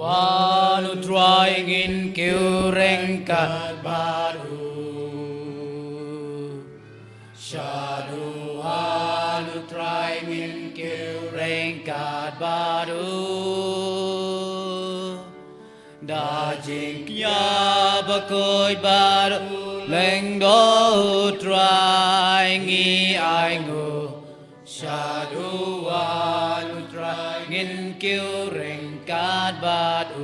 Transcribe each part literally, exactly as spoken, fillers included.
Wan u Trai ngin kiew ryngkat bad u. Shaduh wan u Trai ngin kiew ryngkat bad u. Da jingkñia bakhuid bad u lyngdoh u Trai ngi ainguh. Shaduh wan u Trai ngin kiew ryngkat bad u.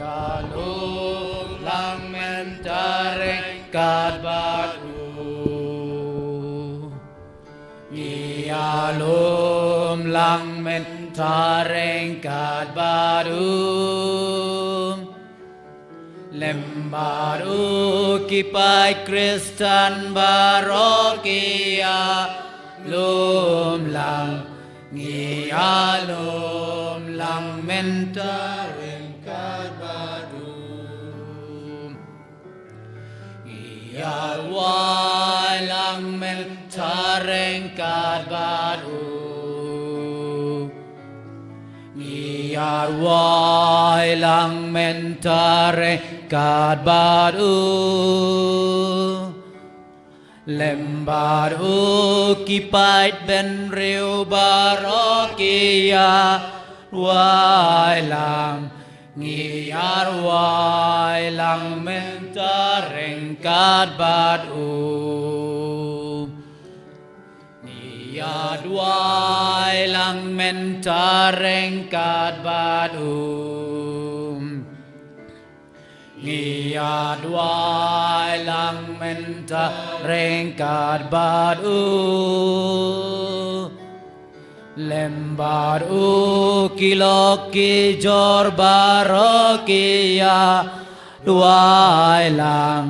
Ïalum lang mynta ryngkat bad u. Ïalum lang mynta ryngkat bad u. Lem bad u ki paid Khristan baroh ki ïalum lang. Ngi ïalum lang mynta ryngkat bad u. Ngi ïarwai lang mynta ryngkat bad u. Ngi ïarwai lang mynta ryngkat bad u. Lem bad u ki paid bynriew baroh ki ïarwai lang. Ngi ïarwai lang mynta ryngkat bad u. Ngi ïarwai lang mynta ryngkat bad u. Ngi ïarwai lang mynta ryngkat bad u. Lem bad u ki lok ki jor baroh ki ïarwai lang.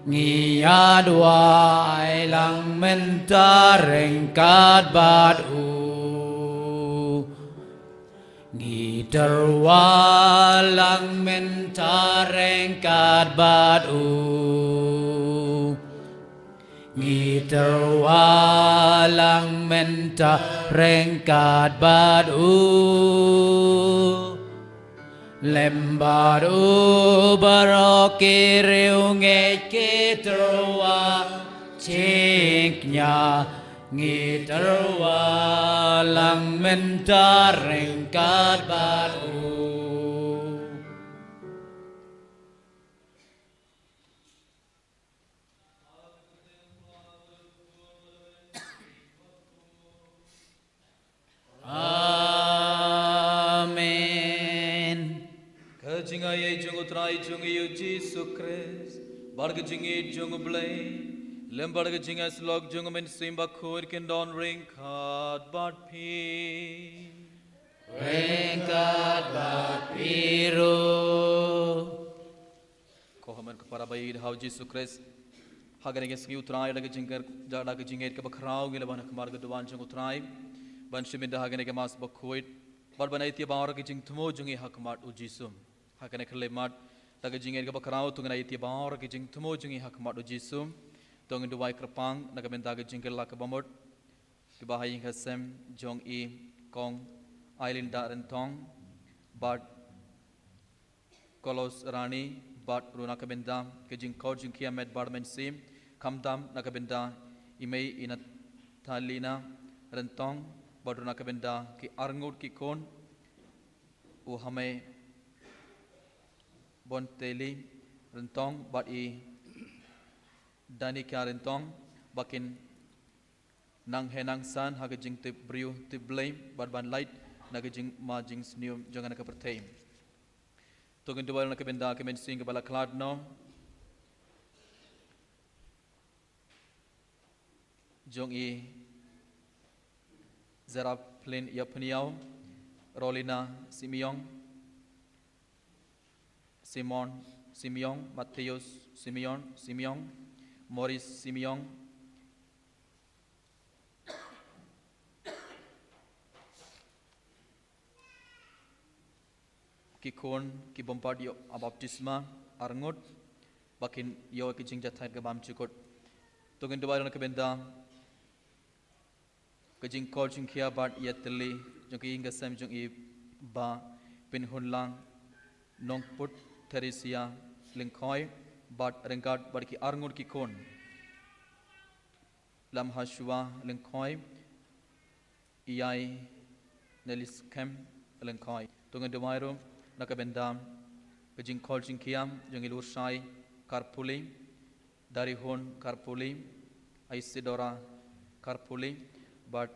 Ngi ïarwai lang mynta ryngkat bad u. Ngi tyrwa lang mynta ryngkat bad u. Ngi tyrwa lang mynta ryngkat bad u. Lem bad u baroh ki riewngeit ki tyrwa jingkñia. Ngi tyrwa lang mynta ryngkat bad u. Amen. Ka jingaiei jong u Trai jong ngi u Jisu Khrist, bad ka jingïeit jong u Blei, lem bad ka jingïasyllok jong u Mynsiem Bakhuid kin don ryngkat bad phi. Ryngkat bad phi ruh. Ko hynmen ko para ba ïeit ha u Jisu Khrist. Ha kane ka sngi u Trai da ka jingker, da, da ka jingngeit kaba khraw ngi la wan ha khmat ka duwan jong u Trai ban shim ïa kane ka Mass bakhuid bad ban aiti baroh ki jingthmu jong ngi ha khmat u Jisu. Ha kane ka khyllipmat da ka jingngeit kaba khraw to ngin aiti baroh ki jingthmu jong ngi ha khmat u Jisu. To ngin duwai kyrpang na ka bynta ka jingkylla kaba mut kiba ha ïing ha sem jong i Kong Ailinda Ryntong bad Kolos Rani bad ruh na ka bynta ka jingkor jingkhia met bad mynsiem, khamtam na ka bynta i mei i Natalina Ryntong bad ruh na ka bynta ki arngut ki khun, u Hamei Bonteli Ryntong bad i Danika Ryntong, ba kin nang heh nang san ha ka jingtip briew tip Blei bad ban lait na ka jingma jingsniew jong kane ka pyrthei. To ngin duwai na ka bynta ka mynsiem kaba la khlad noh jong i Zeraplin Ïapniaw, Rolina Simiong, Simon Simiong, Mateus Simiong, Simiong, Morris Simiong, ki khun ki bym pat ïoh baptisma arngut ba kin ïoh ki jingjahthait ka bymjukut. To ngin duwai na ka bynta ka jingkor jingkhia bad ïatylli jong ki ïing ki sem jong i Bah Pinhunlang Nongput, Theresia Lyngkhoi bad ryngkat bad ki arngut ki khun. Lamhashwa Lyngkhoi, Ïai Neliskem Lyngkhoi. To ngin duwai ruh na ka bynta ka jingkhor jingkhiah jong i Lurshai Kharpuli, Darihun Kharpuli, Isidora Kharpuli bad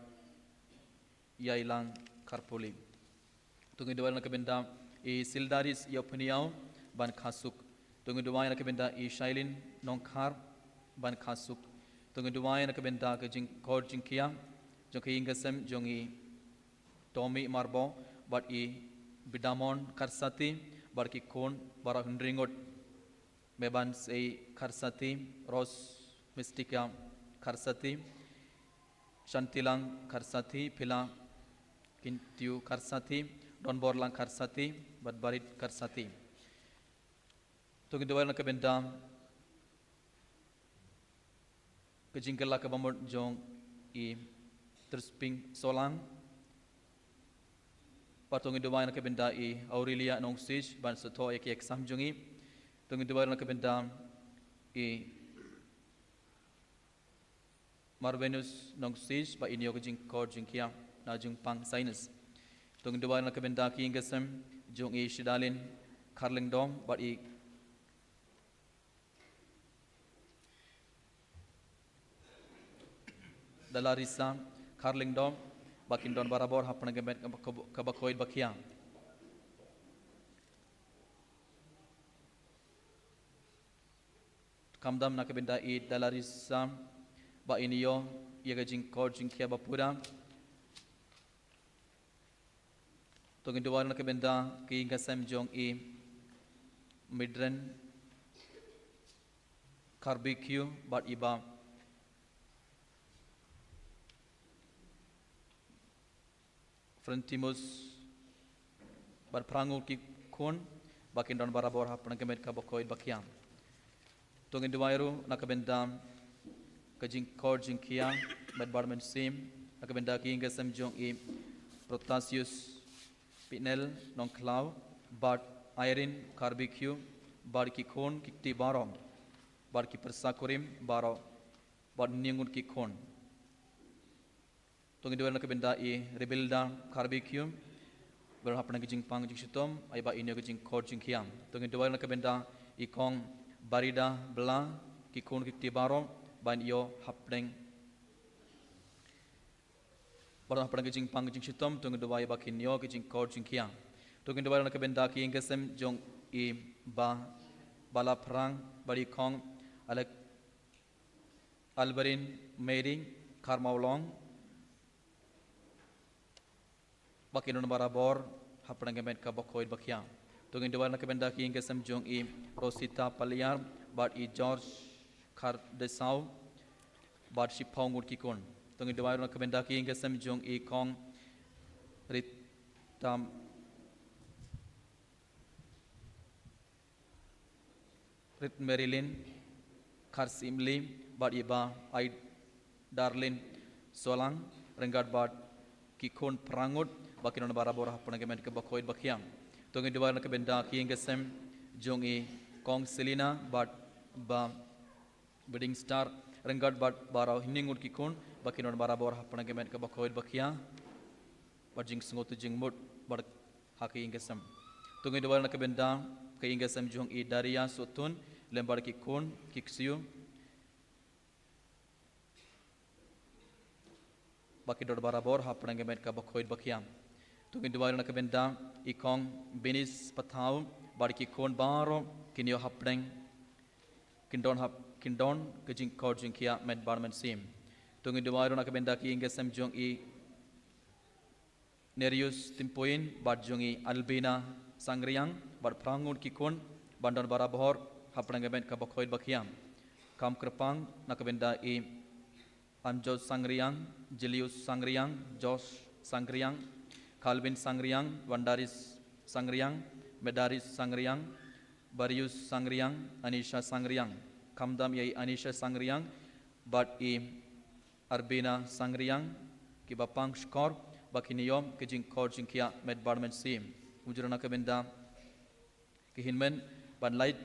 Ïailang Kharpuli. To ngin duwai na ka bynta i Sildaris Ïapniaw ban khasuk. To ngin duwai na ka bynta i Shailin Nongkhar ban khasuk. To ngin duwai na ka bynta ka jingkhor jingkhiah jong ka ïing ka sem jong i Tommy Marbo bad i Bidamon Kharsati bad ki khun baroh hynriew ngut. Meban Sei Kharsati, Rose Mystica Kharsati, Shantilang Kharsati, Pila Kintiu Kharsati, Donborlang Kharsati bad Barit Kharsati. To ngin duwai na ka bynta ka jingkylla kaba mut jong i Trsping Solang. Bad to ngin duwai na ka bynta i Aurelia Nongsij ban sngewthuh ïa ki exam jong i. To ngin duwai na ka bynta i Marvenus Nongsij ba in ïoh ka jingkhor jingkhiah na jingpang science. To ngin duwai na ka bynta ki ïing ki sem jong i Shidalin Kharlyngdoh bad i Dalarisa Kharlyngdoh ba kin don barabor ha pdeng ka met kaba, kaba, kaba khuid ba khiah. Khamtam na ka bynta i Dalarisa ba in ïoh ïa ka jingkhor jingkhiah ba pura. To ngin duwai na ka bynta ki ïing ki sem jong i Midren Kharbekiu bad i Bah Frentimus bad phra ngut ki khun ba kin don barabor ha pdeng ka met kaba khuid ba khiah. To ngin duwai ruh na ka bynta ka jingkhor jingkhiah met bad mynsiem na ka bynta ki ïing ki sem jong i Protasius Pinel Nongkhlaw bad Irene Kharbekiu bad ki khun ki kti baroh bad ki pyrsa kurim baroh bad hynñiew ngut ki khun. To ngin duwai na ka bynta i Rebilda Kharbekiu ba don ha pdeng ka jingpang jingshitom, ai ba in ïoh ka jingkhor jingkhiah. To ngin duwai na ka bynta i Kong Barida Bla, ki khun ki kti baroh ba in ïoh ha pdeng, ba don ha pdeng ka jingpang jingshitom. To ngin duwai ba kin ïoh ka jingkhor jingkhiah. To ngin duwai na ka bynta ki ïing ki sem jong i Bah Balaphrang bad i Kong Alek Alberin Mary Kharmawlong ba kin don barabor ha pdeng ka met kaba khuid ba khiah. To ngin duwai na ka bynta ki ïing ki sem jong i Rosita Paliar bad i George Khardesaw bad shiphew ngut ki khun. To ngin duwai na ka bynta ki ïing ki sem jong i Kong Ritam Rit Marilyn Kharsimli bad i Bah Ai Darlin Solang ryngkat bad ki khun phra ngut ba kin don barabor ha pdeng ka met kaba khuid ba khiah. To ngin duwai na ka bynta ki ïing ki sem jong i Kong Selina bad Bah Wedding Star ryngkat bad baroh hynñiew ngut ki khun ba kin don barabor ha pdeng ka met kaba khuid ba khiah. Bad jingsngewthuh jingmut bad ha ka ïing ka sem. To ngin duwai na ka bynta ka ïing ka sem jong i Daria Sutun lem bad ki khun ki ksiu ba kin don barabor ha pdeng ka met kaba khuid ba khiah. To ngin duwai na ka bynta i Kong Binis Pathaw bad ki khun baroh kin ïoh ha pdeng, kin don ha, kin don ka jingkhor jingkhiah met bad mynsiem. To ngin duwai na ka bynta ki ïing ka sem jong i Nerius Timpuin bad jong i Albina Sangriang bad phra ngut ki khun ban don barabor ha pdeng ka met kaba khuid ba khiah. Kam kyrpang na ka bynta i Anjos Sangriang, Julius Sangriang, Josh Sangriang, Calvin Sangriang, Wandaris Sangriang, Medaris Sangriang, Barius Sangriang, Anisha Sangriang. Khamtam ïa i Anisha Sangriang bad i Arbina Sangriang, kiba pang shkor ba kin ïoh ka jingkhor jingkhiah met bad mynsiem. Ujrah na ka bynta ki hynmen ban lait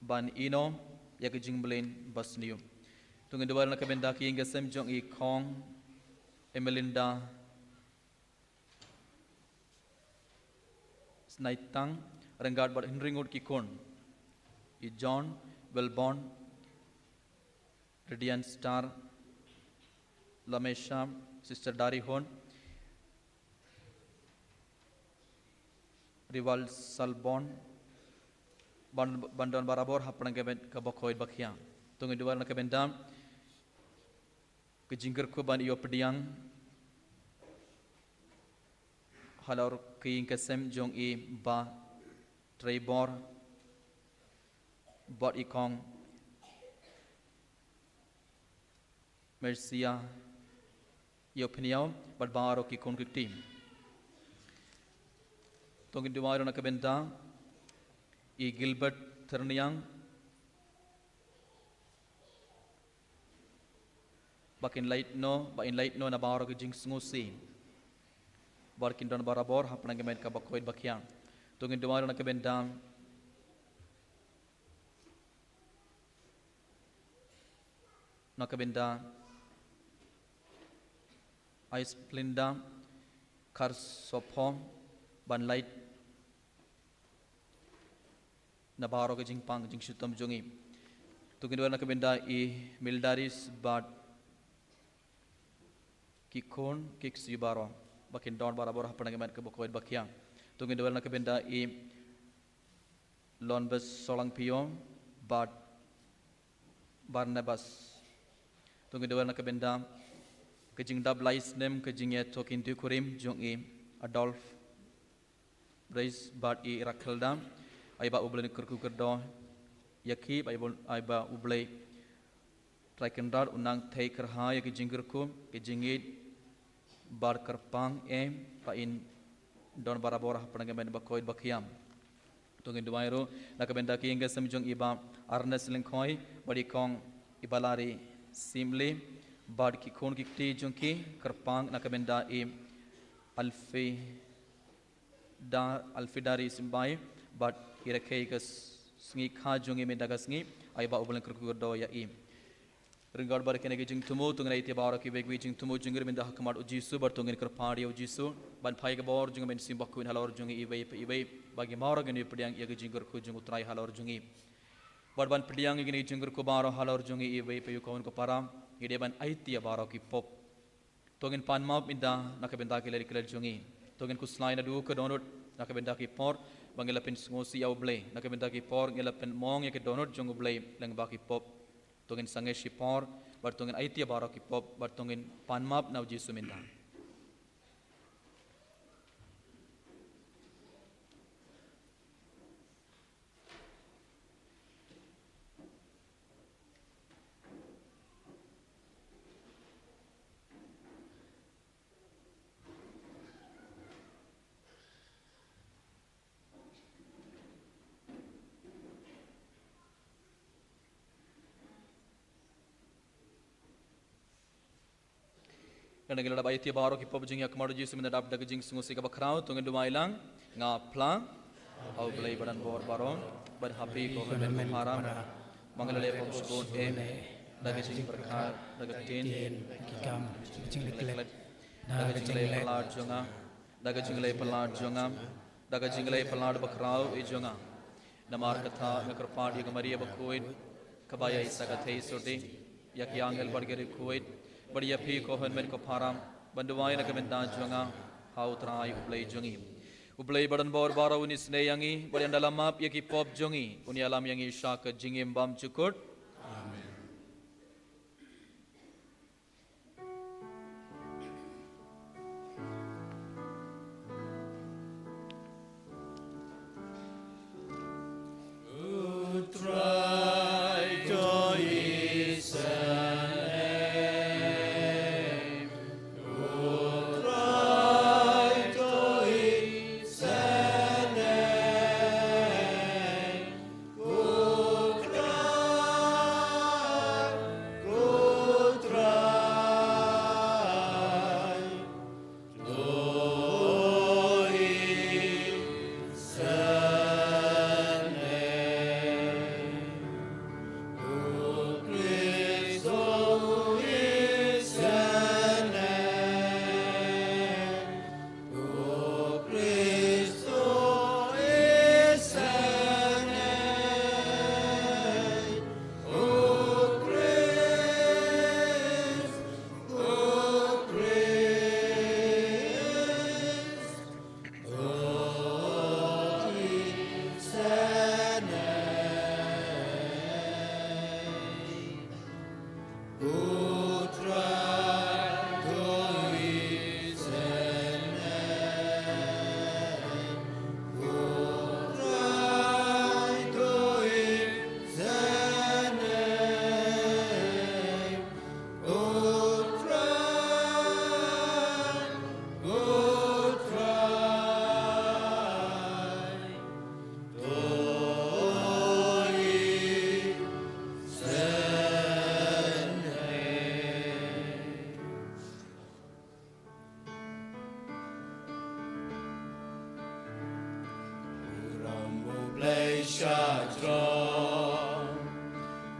ban ïehnoh ïa ka jingmlien basniew. To ngin duwai na ka bynta ki ïing ki sem jong i Khong Emelinda Snaitang, ryngkat bad hynriew ngut ki khun, i John, Wilborn, Radiant Star, Lamesha, Sister Darihun, Rival Salbon, ban, ban don barabor hapdeng ka met kaba khuid ba khiah. To ngin duwai na ka bynta ka jingkyrkhu ban ïoh pdiang halor ka ïing ka sem jong i Bah Treibor bad i Khong Mercia Ïohpynïaw bad baroh ki khun ki kti. To ngin duwai ruh na ka bynta i Gilbert Thyrniang, ba kin lait noh, ba in lait noh na baroh ki jingsngewsih, ba kin don barabor hapdeng ka met kaba khuid ba khiah. To ngin duwai ruh na ka bynta, na ka bynta i Splinda Kharsopho, ban lait na baroh ka jingpang jingshitom jong i. To ngin duwai na ka bynta i Mildaris bad ki khun ki ksiew baroh, ba kin don barabor hapdeng ka met kaba khuid ba khiah. To ngin duwai na ka bynta i Lonbes Solangpio bad Barnabas. To ngin duwai na ka bynta ka jingdap lai snem ka jingïathuhkhyndiat kurim jong i Adolf Reis bad i Rakhelda. Ai ba U Blei un kyrkhu kyrdoh ïa ki, ba ai ba, ai ba U Blei Trai Kynrad un nang thei kyrhai ïa ki jingkyrkhu, ki jingïeit bad kyrpang, eh, ba in don barabor hapdeng ka met ba khuid ba khiah. To ngin duwai ruh na ka bynta ki ïing ki sem jong i Bah Ernest Lyngkhoi bad i Khong i Balari Simli bad ki khun ki kti jong ki, kyrpang na ka bynta i Alfi da Alfidari Simbai bad i rakhe ka s-, sngi kha jong i mynta ka sngi, ai ba U Blei un kyrkhu kyrdoh ïa i. Ryngkat bad kine ki jingthmu, to ngin aiti baroh kiwei kiwei jingthmu jong ngi mynta ha khmat U Jisu, bad to ngin kyrpad ïa U Jisu ban phai ka bor jong U Mynsiem Bakhuid halor jong ngi iwei pa iwei, ba ngi baroh ngin ïohpdiang ïa ki jingkyrkhu jong U Trai halor jong ngi. Bad ban pdiang ïa kine ki jingkyrkhu baroh halor jong ngi iwei pa iwei, ko khun ko para, ngi dei ban aiti ïa baroh ki pop. To ngin pan map mynta na ka bynta ki lad ki lad jong ngi. To ngin khuslai naduh ka dohnud na ka bynta ki por ba ngi la pynsngewsih ïa U Blei. Na ka bynta ki por ngi la pynmong ïa ka dohnud jong U Blei lyngba ki pop. To ngin sangeh shipor bad to ngin aiti ïa baroh ki pop bad to ngin pan map na U Jisu mynta. Lada ngi la dep aiti baroh ki pop jong ngi ha khmat U Jisu mynta, dap da ka jingsngewsih kaba khraw, to ngin duwai lang. Nga phla ha U Blei ba donbor baroh, bad ha phi ko hynmen ko para. Ma ngi la leh pop shibun eh, da ka jingpyrkhat, da ka ktien, da ka jingleh, da ka jingleh palat jong nga, da ka jingleh palat jong nga, da ka jingleh palat bakhraw eh jong nga. Namar kata nga kyrpad ïa ka Maria bakhuid, kaba ïa i sa ka thei syrdi, ïa ki angel bad ki riewkhuid, bad ïa phi ko hynmen ko para, ban duwai na ka bynta jong nga ha U Trai U Blei jong ngi. U Blei ba donbor baroh un isynei ïa ngi, bad un da la map ïa ki pop jong ngi, un ïalam ïa ngi sha ka jingim bymjukut. Amen. Shajrong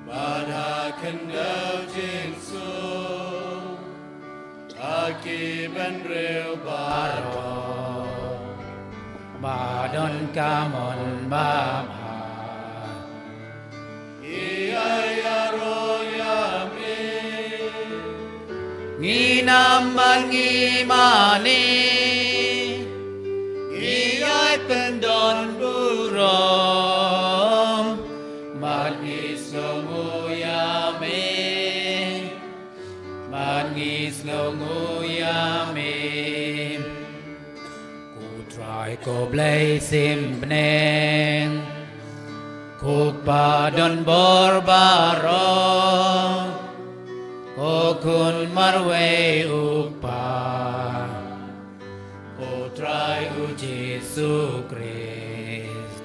bad ha khyndew jingsuk ha ki bynriew baroh ba don ka mon ba bha. Ïa ïaroh ïa me, ngin ym ban ngi mane. Ngi ïai pyndon burom bad ngi sngewnguh ïa me. Bad ngi sngewnguh ïa me. Ko Trai ko Blei sim bneng, ko Kpa don bor baroh, ko Khun marwei u Kpa, ko Trai u Jisu Khrist,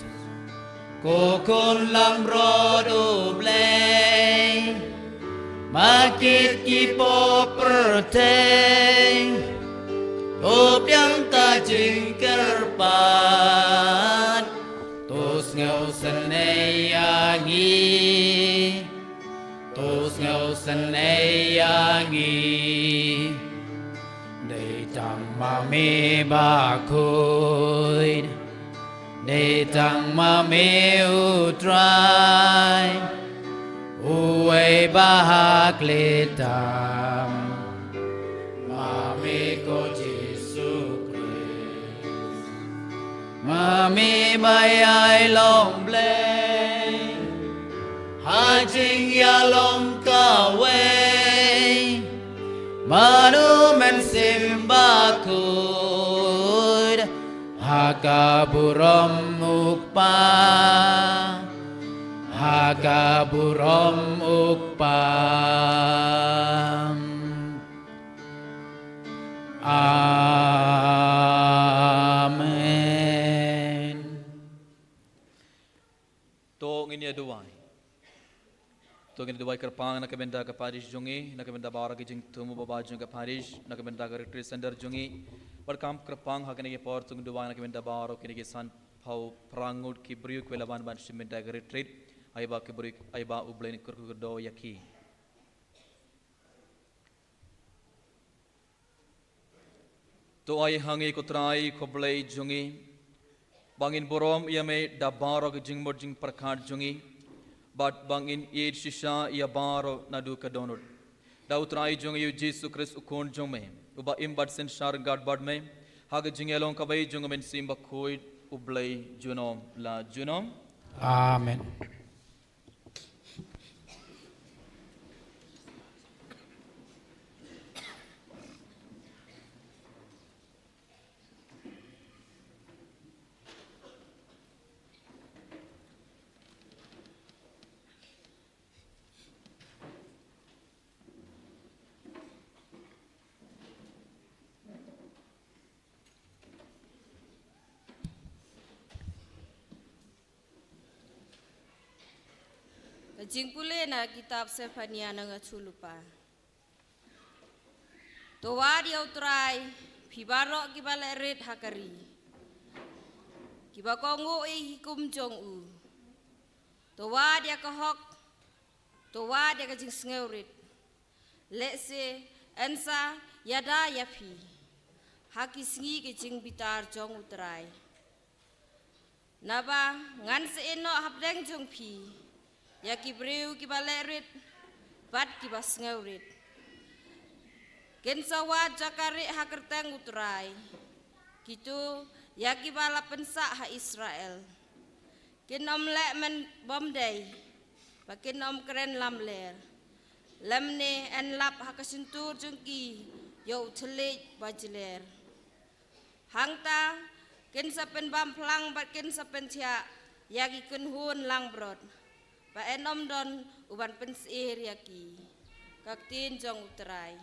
ko Khun langbrot u Blei, ba kit ki pop pyrthei, to biang ka jingkyrpad, to sngewsynei ïa ngi, to sngewsynei ïa ngi. Dei tang ma me bakhuid, dei tang ma me u Trai, uwei ba ha khlieh tam. Ma me ko Jisu Khrist, ma me ba ïai long Blei ha jingïalong kawei bad u Mynsiem Bakhuid, ha ka burom u Kpa, ha ka burom u Kpa. Amen. To ngin ïa duwai. To ngin ïa duwai kyrpang na ka bynta ka parish jong ngi, na ka bynta baroh ki jingthmu babha jong ka parish, na ka bynta ka retreat center jong ngi. Bad kam kyrpang ha kane ka por to ngin duwai na ka bynta baroh kine ki san phew phra ngut ki briew kiba la wan ban shim bynta ka retreat. Ai ba ki briew, ai ba u Blei un kyrkhu kyrdoh ïa ki. To ai ha ngi ko Trai ko Blei jong ngi, ba ngin burom ïa me da baroh ki jingmut jingpyrkhat jong ngi, bad ba ngin ïeit shisha ïa baroh naduh ka dohnud. Da u Trai jong ngi u Jisu Khrist u Khun jong me, uba im bad synshar ryngkat bad me ha ka jingïalong kawei jong u Mynsiem Bakhuid, u Blei junom la junom. Amen. Ka jingpule na kitab Sephania na nga chulupa. To wad ïa u Trai, phi baroh kiba leh rit ha ka ri, kiba kohnguh ïa ki hukum jong u. To wad ïa ka hok, to wad ïa ka jingsngewrit. Lehse yn sa ïada ïa phi ha ki sngi ki jingbitar jong u Trai. Naba ngan sa ïehnoh hapdeng jong phi ïa ki briew kiba leh rit bad kiba sngewrit. Kin sa wad jaka rieh ha kyrteng u Trai, kito ïa kiba la pynsah ha Israel. Kin ym leh men bymdei, ba kin ym kren lamler. Lymne yn lap ha ka shyntur jong ki ïa u thylliej ba jler. Hangta kin sa pynbam phlang bad kin sa pynthiah ïa ki kynhun langbrot, ba yn ym don u ban pynsyier ïa ki. Ka ktien jong u Trai.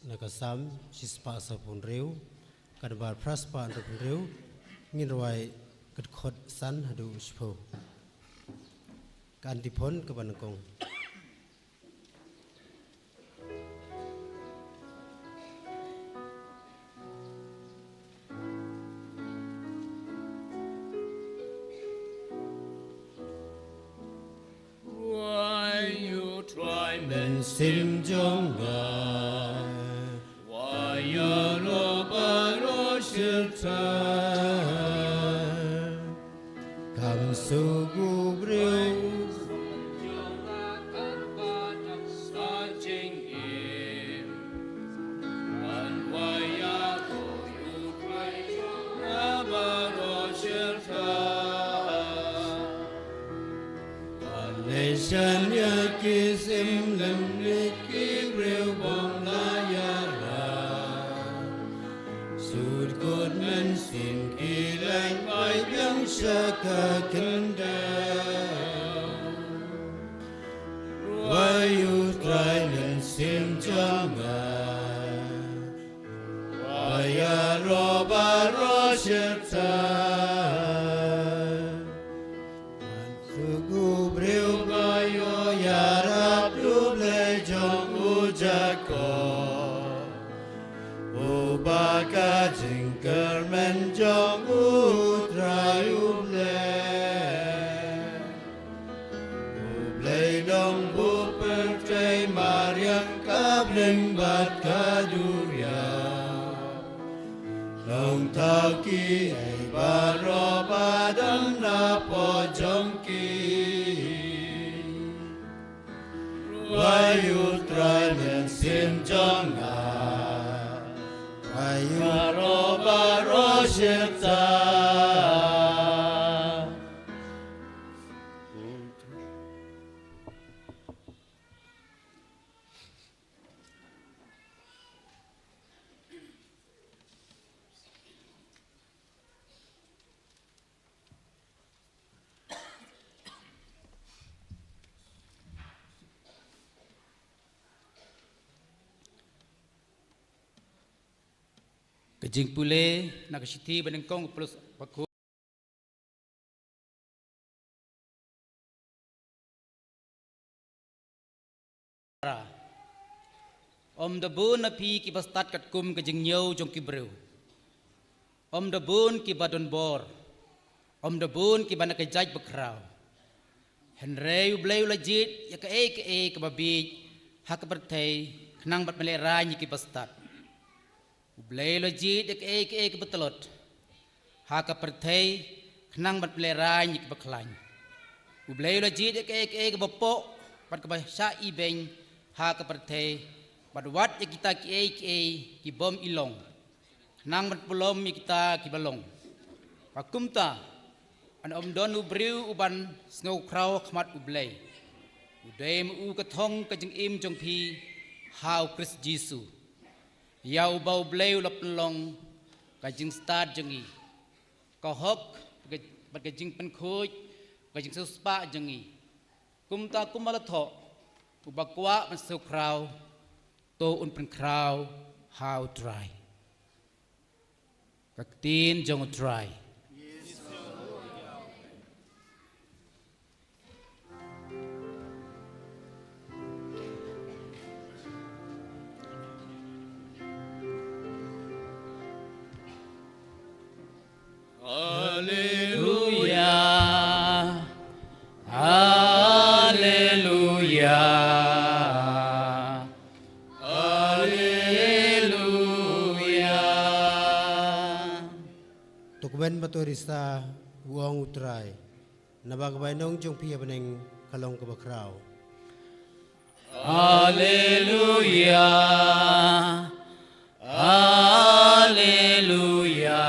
Na ka Salm shispah sawphew hynriew, ka nambar phra spah hynriewphew hynriew, ngin rwai ka dkhot san haduh shiphew. Ka antiphon kaba nyngkong. Sim jong nga. Wa ïaroh baroh shi thait. Kam suk u briew. Nation ïa ki sim lem ïa ki briew bym la ïarap. Sut kut mynsiem ki leng bai biang sha ka khyndew. Ruwai u Trai mynsiem jong nga. Wa ïaroh baroh shi thait. Suk u briew ba ïoh ïarap u Blei jong u Jakob. Uba ka jingkyrmen jong u Trai u Blei. U Blei nongbuh pyrthei mariang ka bneng bad ka duriaw. Nongthaw kiei baroh ba don napoh jong ki. Ruwai u Trai mynsiem jong nga. Ruwai u ïaroh baroh shi thait. Ka jingpule na ka shithi ba nyngkong u Paulus bakhuid. Ym da bun na phi kiba stad katkum ka jingñiew jong ki briew. Ym da bun kiba don bor. Ym da bun kiba na ka jaid bakhraw. Hynrei U Blei u la jied ïa kaei kaei kaba bieit ha ka pyrthei khnang ban pynlehrain ïa kiba stad. U Blei u la jied ïa kaei kaei kaba tlot ha ka pyrthei khnang ban pynlehrain ïa kiba khlaiñ. U Blei u la jied ïa kaei kaei kaba poh bad kaba shah ibeiñ ha ka pyrthei, bad wat ïa kita kiei kiei ki bym i long, khnang ban pynlong ïa kita kiba long. Ba kumta, yn ym don u briew uban sngewkhraw ha khmat U Blei. U dei ma u ka thong ka jingim jong phi ha U Khrist Jisu. Ïa uba U Blei u la pynlong ka jingstad jong ngi, ka hok bad ka jingpynkhuid, ka jingsiewspah jong ngi. Kumta kumba la thoh, uba kwah ban sngewkhraw, to un pynkhraw ha U Trai. Ka ktien jong U Trai. Haleluya. Haleluya. Haleluya. To kmen bad to rista, u ong U Trai. Naba ka bainong jong phi ha bneng ka long kaba khraw. Haleluya. Haleluya.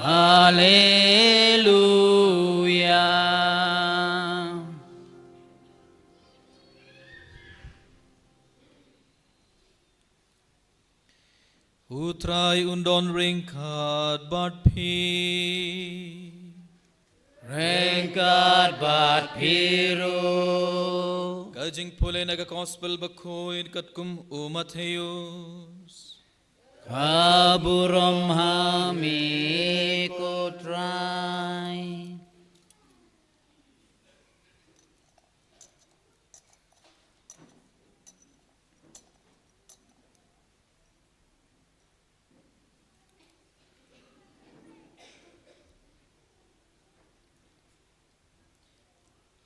Haleluya. U Trai un don ryngkat bad phi. Ryngkat bad phi ruh. Ka jingpule na ka Gospel bakhuid katkum u Mathaios. Ka burom ha me ko Trai.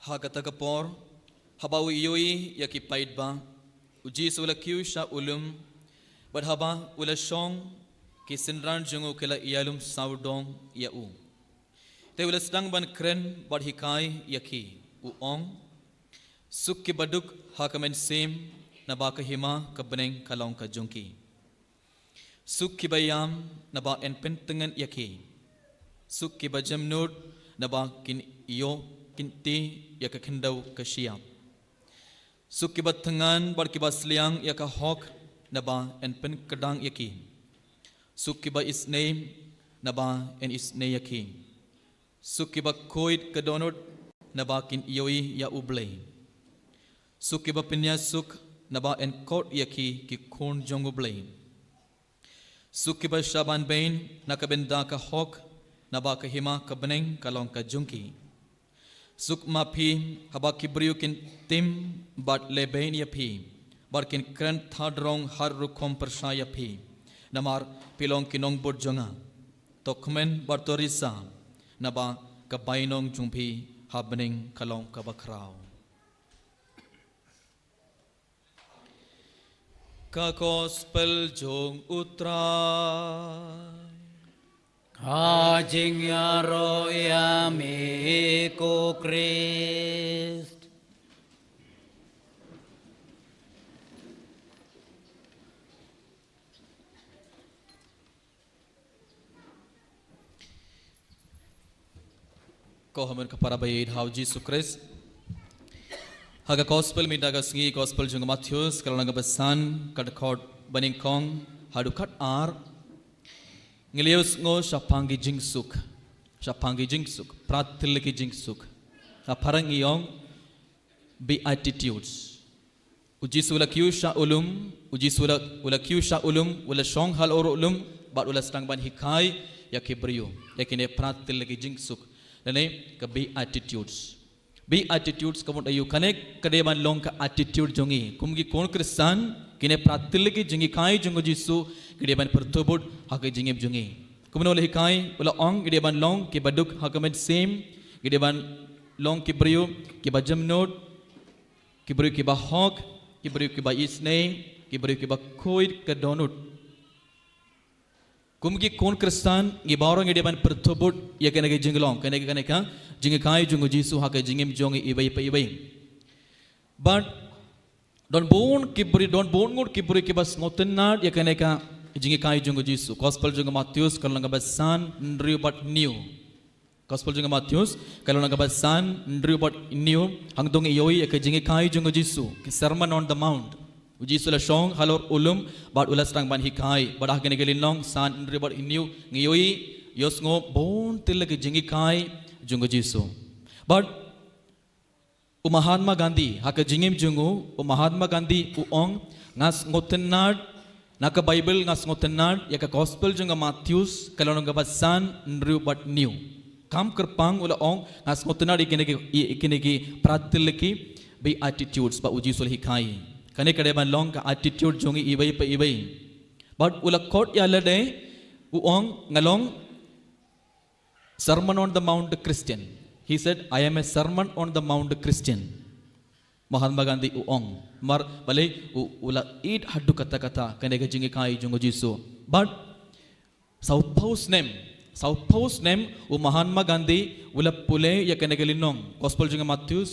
Ha kata ka por, Haba u ïohi ïa ki paidbah, u Jisu u la kiew sha u lum, bad haba u la shong, ki synran jong u ki la ïalum sawdong ïa u. Te u la sdang ban kren bad hikai ïa ki, u ong: Suk kiba duk ha ka mynsiem, naba ka hima ka bneng ka long ka jong ki. Suk kiba ïam, naba yn pyntngen ïa ki. Suk kiba jemnud, naba kin ïoh kynti ïa ka khyndew ka shyiap. Suk kiba thngan bad kiba sliang ïa ka hok, naba yn pynkdang ïa ki. Suk kiba isnei, naba yn isnei ïa ki. Suk kiba khuid ka dohnud, naba kin ïohi ïa U Blei. Suk kiba pynïasuk, naba yn khot ïa ki ki khun jong U Blei. Suk kiba shah ban beiñ na ka bynta ka hok, naba ka hima ka bneng ka long ka jong ki. Suk ma phi haba ki briew kin tim bad lehbeiñ ïa phi, bad kin kren thadrong har rukom pyrshah ïa phi, namar phi long ki nongbud jong nga. To kmen bad to risa, naba ka bainong jong phi ha bneng ka long kaba khraw. Ka Gospel jong U Trai. Ka jingïaroh ïa me ko Khrist. Ko hynmen ka para ba ïeit ha U Jisu Khrist. Ha ka Gospel mynta ka sngi, Gospel jong u Mathaios, ka lynnong kaba san, ka dkhot ba nyngkong haduh khatar. Ngi la ïohsngew shaphang ki jingsuk. Shaphang ki jingsuk. Phra tylli ki jingsuk. Ha phareng ngi ong Beatitudes. U Jisu u la kiew sha u lum, u Jisu u la, u la kiew sha u lum, u la shong halor u lum, bad u la sdang ban hikai ïa ki briew ïa kine phra tylli ki jingsuk. Lane ka Beatitudes. Beatitudes ka mut aïu? Kane ka dei ban long ka attitude jong ngi. Kum ki khun Khristan, kine phra tylli ki jinghikai jong u Jisu ki dei ban pyrthuh bud ha ka jingim jong ngi. Kumno u la hikai? U la ong ngi dei ban long kiba duk ha ka mynsiem, ngi dei ban long ki briew kiba jemnud, ki briew kiba hok, ki briew kiba isnei, ki briew kiba khuid ka dohnud. Kum ki khun Khristan, ngi baroh ngi dei ban pyrthuh bud ïa kane ka jinglong, kane ka, kane ka jinghikai jong u Jisu ha ka jingim jong ngi iwei pa iwei. Bad don bun ki briew, don bun ngut ki briew kiba sngewtynnad ïa kane ka jinghikai jong u Jisu. Gospel jong u Mathaios, ka lynnong kaba san, hynriew bad hynñiew. Gospel jong u Mathaios, ka lynnong kaba san, hynriew bad hynñiew, hangto ngi ïohi ïa ka jinghikai jong u Jisu, ka Sermon on the Mount. U Jisu u la shong halor u lum, bad u la sdang ban hikai, bad ha kane ka lynnong san, hynriew bad hynñiew, ngi ïohi, ïohsngew bun tylli ki jinghikai jong u Jisu. Bad u Mahatma Gandhi, ha ka jingim jong u, u Mahatma Gandhi u ong, nga sngewtynnad, na ka Baibl nga sngewtynnad ïa ka Gospel jong u Mathaios, ka lynnong kaba san, hynriew bad hynñiew. Kam kyrpang u la ong, nga sngewtynnad ïa kine ki, ïa kine ki phra tylli ki Beatitudes ba u Jisu u la hikai. Kane ka dei ban long ka attitude jong ngi iwei pa iwei. Bad u la khot ïa lade, u ong, nga long Sermon on the Mount Christian. He said, "I am a Sermon on the Mount Christian." Mahatma Gandhi u ong. Namar balei? U, u la ïeit haduh katta katta kane ka jinghikai jong u Jisu. Bad sawphew snem, sawphew snem u Mahatma Gandhi u la pule ïa kane ka lynnong. Gospel jong u Mathaios,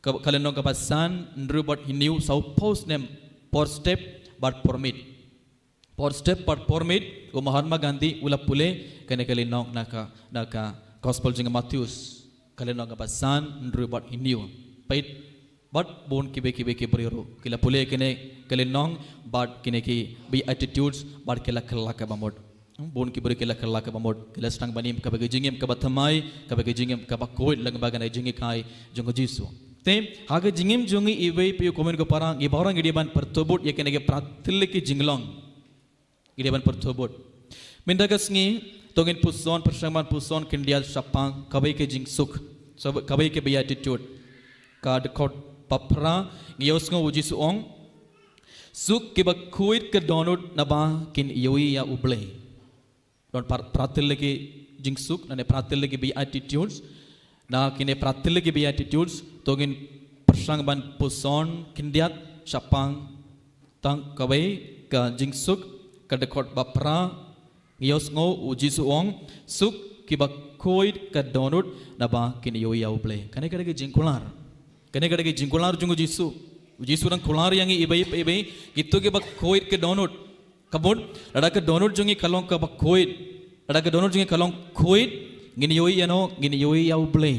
ka, ka lynnong kaba san, hynriew bad hynñiew, sawphew snem por step bad por miet. Por step bad por miet, u Mahatma Gandhi u la pule kane ka lynnong na ka, na ka Gospel jong u Mathaios, ka lynnong kaba san, hynriew bad hynñiew. Peit, bad bun kiwei kiwei ki briew ruh ki la pule kane ka lynnong, bad kine ki Beatitudes, bad ki la kylla kaba mut. Hmm, bun ki briew ki la kylla kaba mut, ki la sdang ban im kaba ka jingim kaba thymmai, kaba ka jingim kaba khuid lyngba kane ka jinghikai jong u Jisu. Te ha ka jingim jong ngi iwei pa iwei, ko hynmen ko para, ngi baroh ngi dei ban pyrthuh bud ïa kine ki phra tylli ki jinglong. Ngi dei ban pyrthuh bud. Mynta ka sngi, to ngin puson, pyrshang ban puson khyndiat shaphang kawei ka jingsuk. Sa-, kawei ka Beatitude. Ka dkhot ba phra, ngi ïohsngew u Jisu u ong, suk kiba khuid ka dohnud naba kin ïohi ïa U Blei. Don phra-, phra tylli ki jingsuk, lane phra tylli ki Beatitudes. Na kine phra tylli ki Beatitudes, to ngin Pyrshang ban puson khyndiat shaphang tang kawei ka jingsuk, ka dkhot ba phra, ngi ïohsngew u Jisu u ong, suk kiba khuid ka dohnud naba kin ïohi ïa U Blei. Kane ka dei ka jingkular. Kane ka dei ka jingkular jong u Jisu. U Jisu u dang kular ïa ngi iwei pa iwei, kito kiba khuid ka dohnud. Ka mut, lada ka dohnud jong ngi ka long kaba khuid. Lada ka dohnud jong ngi ka long khuid, ngin ïohi ïano, ngin ïohi ïa U Blei.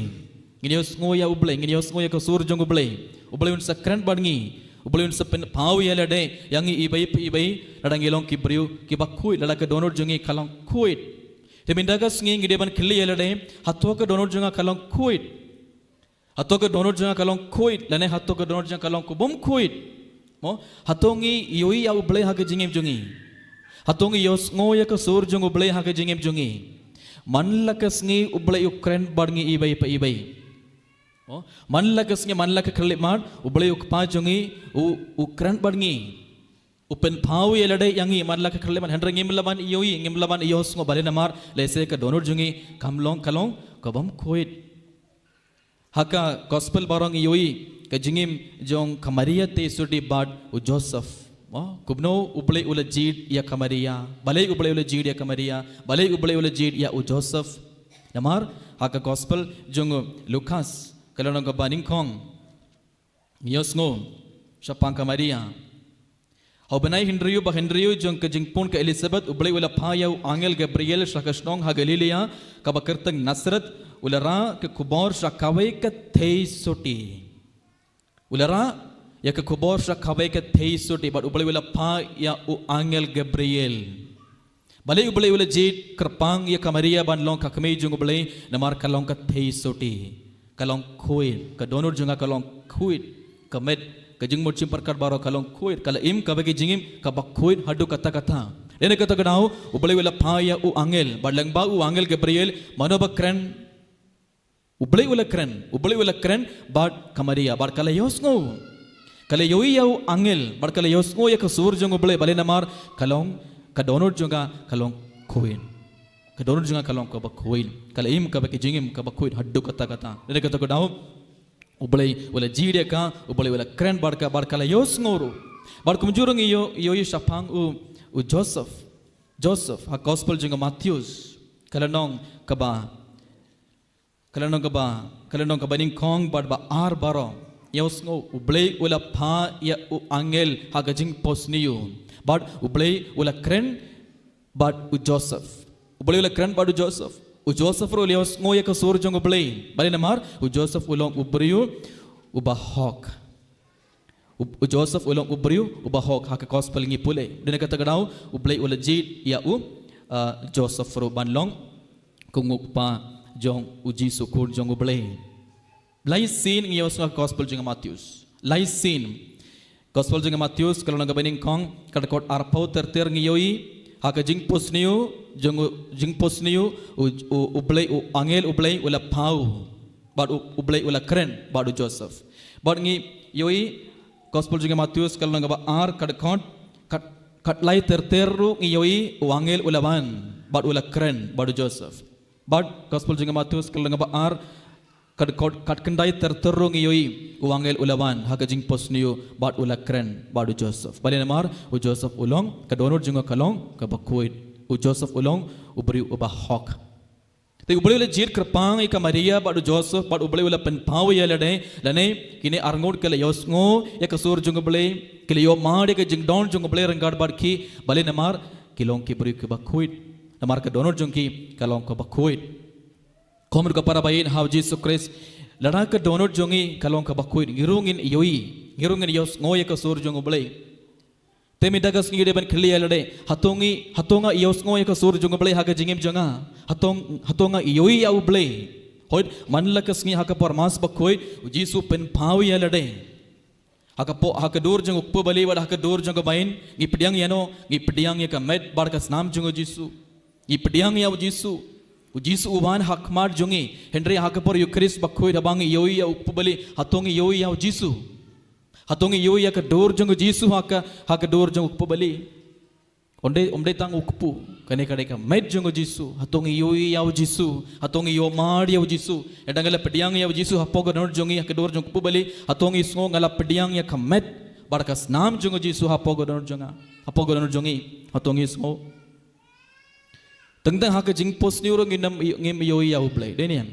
Ngin ïohsngew ïa U Blei, ngin ïohsngew ïa ka sur jong U Blei. U Blei un sa kren bad ngi. U Blei un sa pynpaw ïa lade ïa ngi iwei pa iwei, lada ngi long ki briew kiba khuid, lada ka dohnud jong ngi ka long khuid. Te mynta ka sngi ngi dei ban kylli ïa lade, hato ka dohnud jong nga ka long khuid? Hato ka dohnud jong nga ka long khuid, lane hato ka dohnud jong nga ka long kaba ym khuid? Mo, hato ngi ïohi ïa U Blei ha ka jingim jong ngi? Hato ngi ïohsngew ïa ka sur jong U Blei ha ka jingim jong ngi? Man la ka sngi U Blei u kren bad ngi iwei pa iwei. Mo, man la ka sngi, man la ka khyllipmat, U Blei u Kpa jong ngi, u, u kren bad ngi. U pynpaw ïa lade ïa ngi, man la ka khyllipmat, hynrei ngim lah ban ïohi, ngim lah ban ïohsngew, balei namar, lehse ka dohnud jong ngi, kam long, ka long kaba ym khuid. Ha ka gospel baroh ngi ïohi ka jingim jong ka Maria Theisotti bad u Joseph. Mo, kumno U Blei u la jied ïa ka Maria, balei U Blei u la jied ïa ka Maria, balei U Blei u la jied ïa u Joseph. Namar, ha ka gospel jong u Lukas, ka lynnong kaba nyngkong, ngi ïohsngew shaphang ka Maria. Ha u bnai hynriew ba hynriew jong ka jingpun ka Elisabeth, U Blei u la phah ïa u angel Gabriel sha ka shnong ha Galilea, kaba kyrteng Nasareth, u la rah ka khubor sha kawei ka theisotti. U la rah ïa ka khubor sha kawei ka theisotti, bad U Blei u la phah ïa u angel Gabriel. Balei U Blei u la jied kyrpang ïa ka Maria ban long ka kmie jong U Blei, namar ka long ka theisotti. Ka long khuid, ka dohnud jong nga ka long khuid, ka met, ka jingmut jingpyrkhat baroh ka long khuid, ka la im kaba ki jingim kaba khuid haduh katta katta. Dei na kata ka daw, U Blei u la phah ïa u angel, bad lyngba u angel Gabriel, mano ba kren, U Blei u la kren, U Blei u la kren, bad ka Maria, bad ka la ïohsngew. Ka la ïohi ïa u angel, bad ka la ïohsngew ïa ka sur jong U Blei, balei namar, ka long, ka dohnud jong nga, ka long khuid. Ka dohnud jong nga, ka long kaba khuid. Ka la im kaba ki jingim kaba khuid, haduh katta katta. Dei na kata ka daw, U Blei u la jied ïa ka, U Blei u la kren bad ka, bad ka la ïohsngew ruh. Bad kumjuh ruh ngi ïoh, ïohi shaphang u, u Joseph. Joseph, ha gospel jong u Mathaios. Ka lynnong kaba Ka lynnong kaba, ka lynnong kaba nyngkong bad ba ar baroh. Ïohsngew, U Blei u la phah ïa u angel ha ka jingphohsniew. Bad U Blei u la kren bad u Joseph. U Blei u la kren bad u Joseph. U Joseph ruh u la ïohsngew ïa ka sur jong U Blei. Balei namar, u Joseph u long u briew uba hok. U, u Joseph u long u briew uba hok, ha ka gospel ngi pule. Dei na kata ka daw, U Blei u la jied ïa u, ah, Joseph ruh ban long ka nguh kpa jong u Jisu, khun jong U Blei. Lai sien ngi ïohsngew ha ka gospel jong u Mathaios. Lai sien. Gospel jong u Mathaios, ka lynnong kaba nyngkong, ka dkhot arphew ter ter ngi ïohi, ha ka jingphohsniew, jong u, jingphohsniew, u, u, U Blei, u angel U Blei u la phah. Bad U, U Blei u la kren bad u Joseph. Bad ngi ïohi gospel jong u Mathaios ka lynnong kaba ar ka dkhot, ka, ka lai ter ter ruh ngi ïohi u angel u la wan bad u la kren bad u Joseph. Bad gospel jong u Mathaios ka lynnong kaba ar ka dkhot, ka khyndai ter ter ruh ngi ïohi u angel u la wan ha ka jingphohsniew bad u la kren bad u Joseph. Balei namar u Joseph u long, ka dohnud jong u ka long kaba khuid. U Joseph u long u briew uba hok. Te U Blei u la jied kyrpang ïa ka Maria bad u Joseph, bad U Blei u la pynpaw ïa lade, lane kine arngut ki la ïohsngew ïa ka sur jong U Blei, ki la ïohmad ïa ka jingdon jong U Blei ryngkat bad ki, balei namar ki long ki briew kiba khuid. Namar ka dohnud jong ki ka long kaba khuid. Ko mut ko para baieit ha u Jisu Khrist, lada ka dohnud jong ngi ka long kaba khuid, ngi ruh ngin ïohi, ngi ruh ngin ïohsngew ïa ka sur jong U Blei. Te mynta ka sngi ngi dei ban kylli ïa lade, hato ngi, hato nga ïohsngew ïa ka sur jong U Blei ha ka jingim jong nga? Hato, hato nga ïohi ïa U Blei? Hooid, man la ka sngi ha ka por Mass Bakhuid, u Jisu u pynpaw ïa lade. Ha ka por, ha ka dur jong u kpu bali bad ha ka dur jong ka bain, ngi pdiang ïano, ngi pdiang ïa ka met bad ka snam jong u Jisu. Ngi pdiang ïa u Jisu. U Jisu u wan ha khmat jong ngi, hynrei ha ka por Eukharist Bakhuid haba ngi ïohi ïa u kpu bali, hato ngi ïohi ïa u Jisu? Hato ngi ïohi ïa ka dur jong u Jisu ha ka, ha ka dur jong u kpu bali? Ym dei, ym dei tang u kpu. Kane ka dei ka met jong u Jisu. Hato ngi ïohi ïa u Jisu? Hato ngi ïohmad ïa u Jisu? Ynda nga la pdiang ïa u Jisu hapoh ka dohnud jong ngi, ha ka dur jong u kpu bali, hato ngi sngew nga la pdiang ïa ka met bad ka snam jong u Jisu hapoh ka dohnud jong nga, hapoh ka dohnud jong ngi? Hato ngi sngew? Teng teng ha ka jingphohsniew ruh ngim, ngim ïohi ïa u Blei, dei ne em?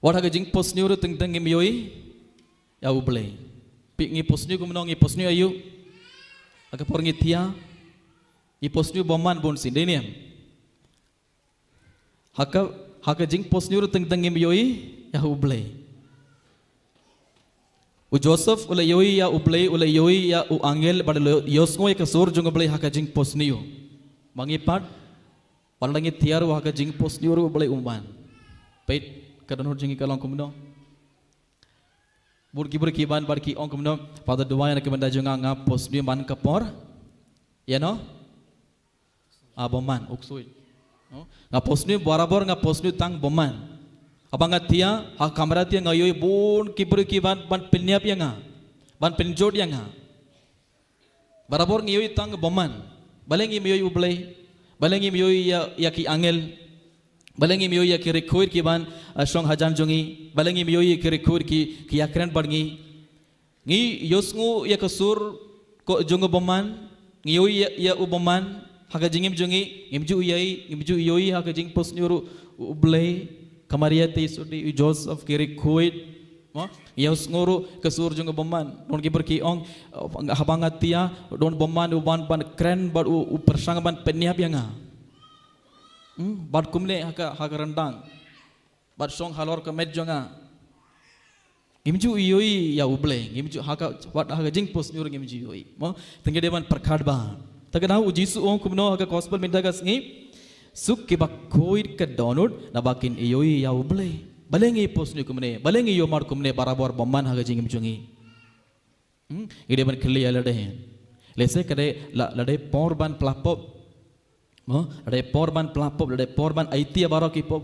Wat ha ka jingphohsniew ruh teng teng ngim ïohi ïa u Blei. Phi, ngi phohsniew kumno? Ngi phohsniew aïu? Ha ka por ngi thiah, ngi phohsniew bymman bun sien, dei ne em? Ha ka, ha ka jingphohsniew ruh teng teng ngim ïohi ïa u Blei. U Joseph u la ïohi ïa u Blei, u la ïohi ïa u angel, bad u la ïohsngew ïa ka sur jong u Blei ha ka jingphohsniew. Ma ngi pat, wat la ngi thiah ruh, ha ka jingphohsniew ruh u Blei um wan. Peit, ka dohnud jong ngi ka long kumno? Bun ki briew ki wan bad ki ong kumno? Father, duwai na ka bynta jong nga, nga phohsniew man ka por ïano? Ah, bymman, u ksuid. No? Nga phohsniew barabor, nga phohsniew tang bymman. Haba nga thiah, ha kamra thiah nga ïohi bun ki briew ki wan ban pynïap ïa nga, ban pynjot ïa nga. Barabor ngi ïohi tang bymman. Balei ngim ïohi u Blei? Balei ngim ïohi ïa, ïa ki angel? Balei ngim ïohi ïa ki riewkhuid ki ban, ah, shong hajan jong ngi? Balei ngim ïohi ïa ki riewkhuid ki, ki ïakren bad ngi? Ngi ïohsngew ïa ka sur ko jong u bymman, ngi ïohi ïa, ïa u bymman ha ka jingim jong ngi, ngim ju ïohi, ngim ju ïohi ha ka jingphohsniew ruh u Blei, ka Maria te sudi, u Joseph, ki riewkhuid. Mo, ngi ïohsngew ruh ka sur jong u bymman. Don ki briew ki ong, haba nga thiah, don bymman u wan ban kren bad u, u pyrshang ban pynïap ïa nga. Hmm, bad kumne ha ka, ha ka ryndang. Bad shong halor ka met jong nga. Ngim ju ïohi ïa u Blei, ngim ju ha ka, wat ha ka jingphohsniew ruh ngim ju ïohi. Mo, te ngi dei ban pyrkhat bha. Te ka daw u Jisu u ong kumno ha ka gospel mynta ka sngi? Suk kiba khuid ka dohnud, naba kin ïohi ïa u Blei. Balei ngi phohsniew kumne? Balei ngi ïohmad kumne barabor bymman ha ka jingim jong ngi? Hmm? Ngi dei ban kylli ïa lade. Lehse ka dei la, la dei por ban pla pop. Mo, la dei por ban pla pop, la dei por ban aiti ïa baroh ki pop.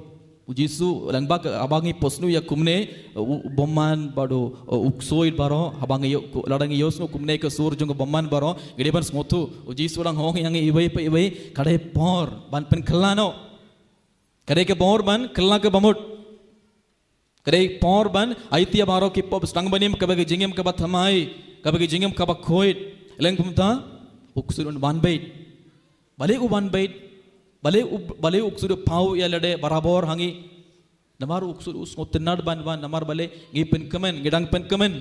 U Jisu, lyngba ka, haba ngi phohsniew ïa kumne, u, u bymman bad u, u ksuid baroh, haba ngi ïoh, ku, lada ngi ïohsngew kumne ka sur jong u bymman baroh, ngi dei ban sngewthuh. U Jisu u dang ong ïa ngi iwei pa iwei, ka dei por ban pynkylla noh. Ka dei ka por ban kylla ka bamut. Ka dei por ban aiti ïa baroh ki pop, sdang ban im kaba ka jingim kaba thymmai, kaba ka jingim kaba khuid. Leng kumta, u ksuid un wan beit. Balei u wan beit? Balei u, balei u ksuid u paw ïa lade barabor ha ngi? Namar u ksuid u sngewtynnad ban wan, namar balei? Ngi pynkmen, ngi dang pynkmen.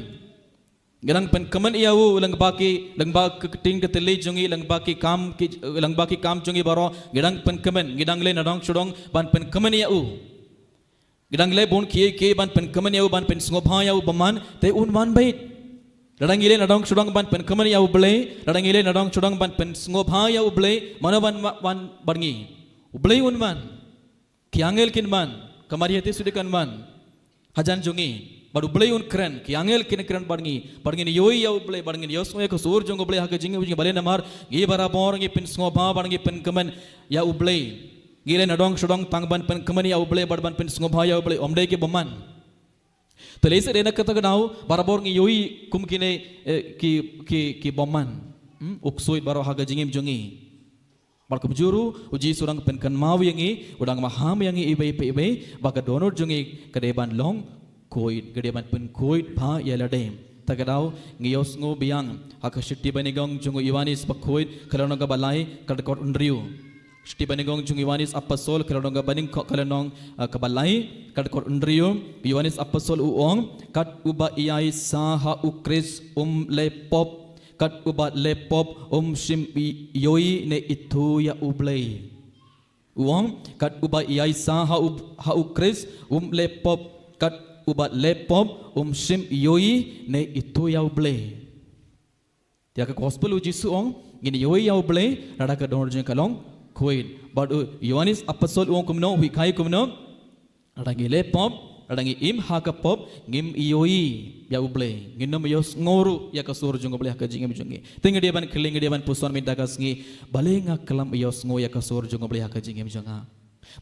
Ngi dang pynkmen ïa u lyngba ki, lyngba ka ktien ka thylli jong ngi, lyngba ki kam ki, lyngba ki kam jong ngi baroh, ngi dang pynkmen, ngi dang leh nadong shadong ban pynkmen ïa u. Ngi dang leh bun kiei kiei ban pynkmen ïa u, ban pynsngewbha ïa u bymman, te un wan beit. Lada ngi leh nadong shadong ban pynkmen ïa u Blei, lada ngi leh nadong shadong ban pynsngewbha ïa u Blei, mano ban, ban, ban bad ngi? U Blei un wan. Ki angel kin wan, ka Maria te sudi kan wan hajan jong ngi. Bad u Blei un kren, ki angel kin kren bad ngi, bad ngin ïohi ïa u Blei, bad ngin ïohsngew ïa ka sur jong u Blei ha ka jingim jong ngi. Balei? Namar ngi barabor ngi pynsngewbha bad ngi pynkmen ïa u Blei. Ngi leh nadong shadong tang ban pynkmen ïa u Blei bad ban pynsngewbha ïa u Blei, ym dei ki bymman. Te lehse dei na kata ka daw barabor ngi ïohi kum kine, eh, ki, ki, ki bymman, hmm, u ksuid baroh ha ka jingim jong ngi. Bad kumjuh ruh u Jisu u dang pynkynmaw ïa ngi, u dang maham ïa ngi iwei pa iwei ba ka dohnud jong ngi ka dei ban long khuid, ka dei ban pynkhuid bha ïa lade. Ta ka daw ngi ïohsngew biang ha ka shithi banyngkong jong u Ïoannis bakhuid, ka lynnong kaba lai, ka dkhot hynriew. Shithi banyngkong jong u Ïoannis Apostol, ka lynnong kaba nyngkong, ka lynnong, eh, kaba lai, ka dkhot hynriew. U Ïoannis Apostol u ong, kat uba ïaisah ha u Khrist um leh pop, kat uba leh pop um shym i-, ïohi ne ithuh ïa u Blei. U ong, kat uba ïaisah ha u, ha u Khrist um leh pop, kat uba leh pop um shym ïohi ne ithuh ïa u Blei. Te ha ka gospel u Jisu u ong, ngin ïohi ïa u Blei lada ka dohnud jong ngi ka long khuid. Bad u Ïoannis Apostol u ong kumno, u hikai kumno? Lada ngi leh pop, lada ngi im ha ka pop, ngim ïohi ïa u Blei. Ngin ym ïohsngew ruh ïa ka sur jong u Blei ha ka jingim jong ngi. Te ngi dei ban kylli, ngi dei ban puson mynta ka sngi, balei nga khlem ïohsngew ïa ka sur jong u Blei ha ka jingim jong nga?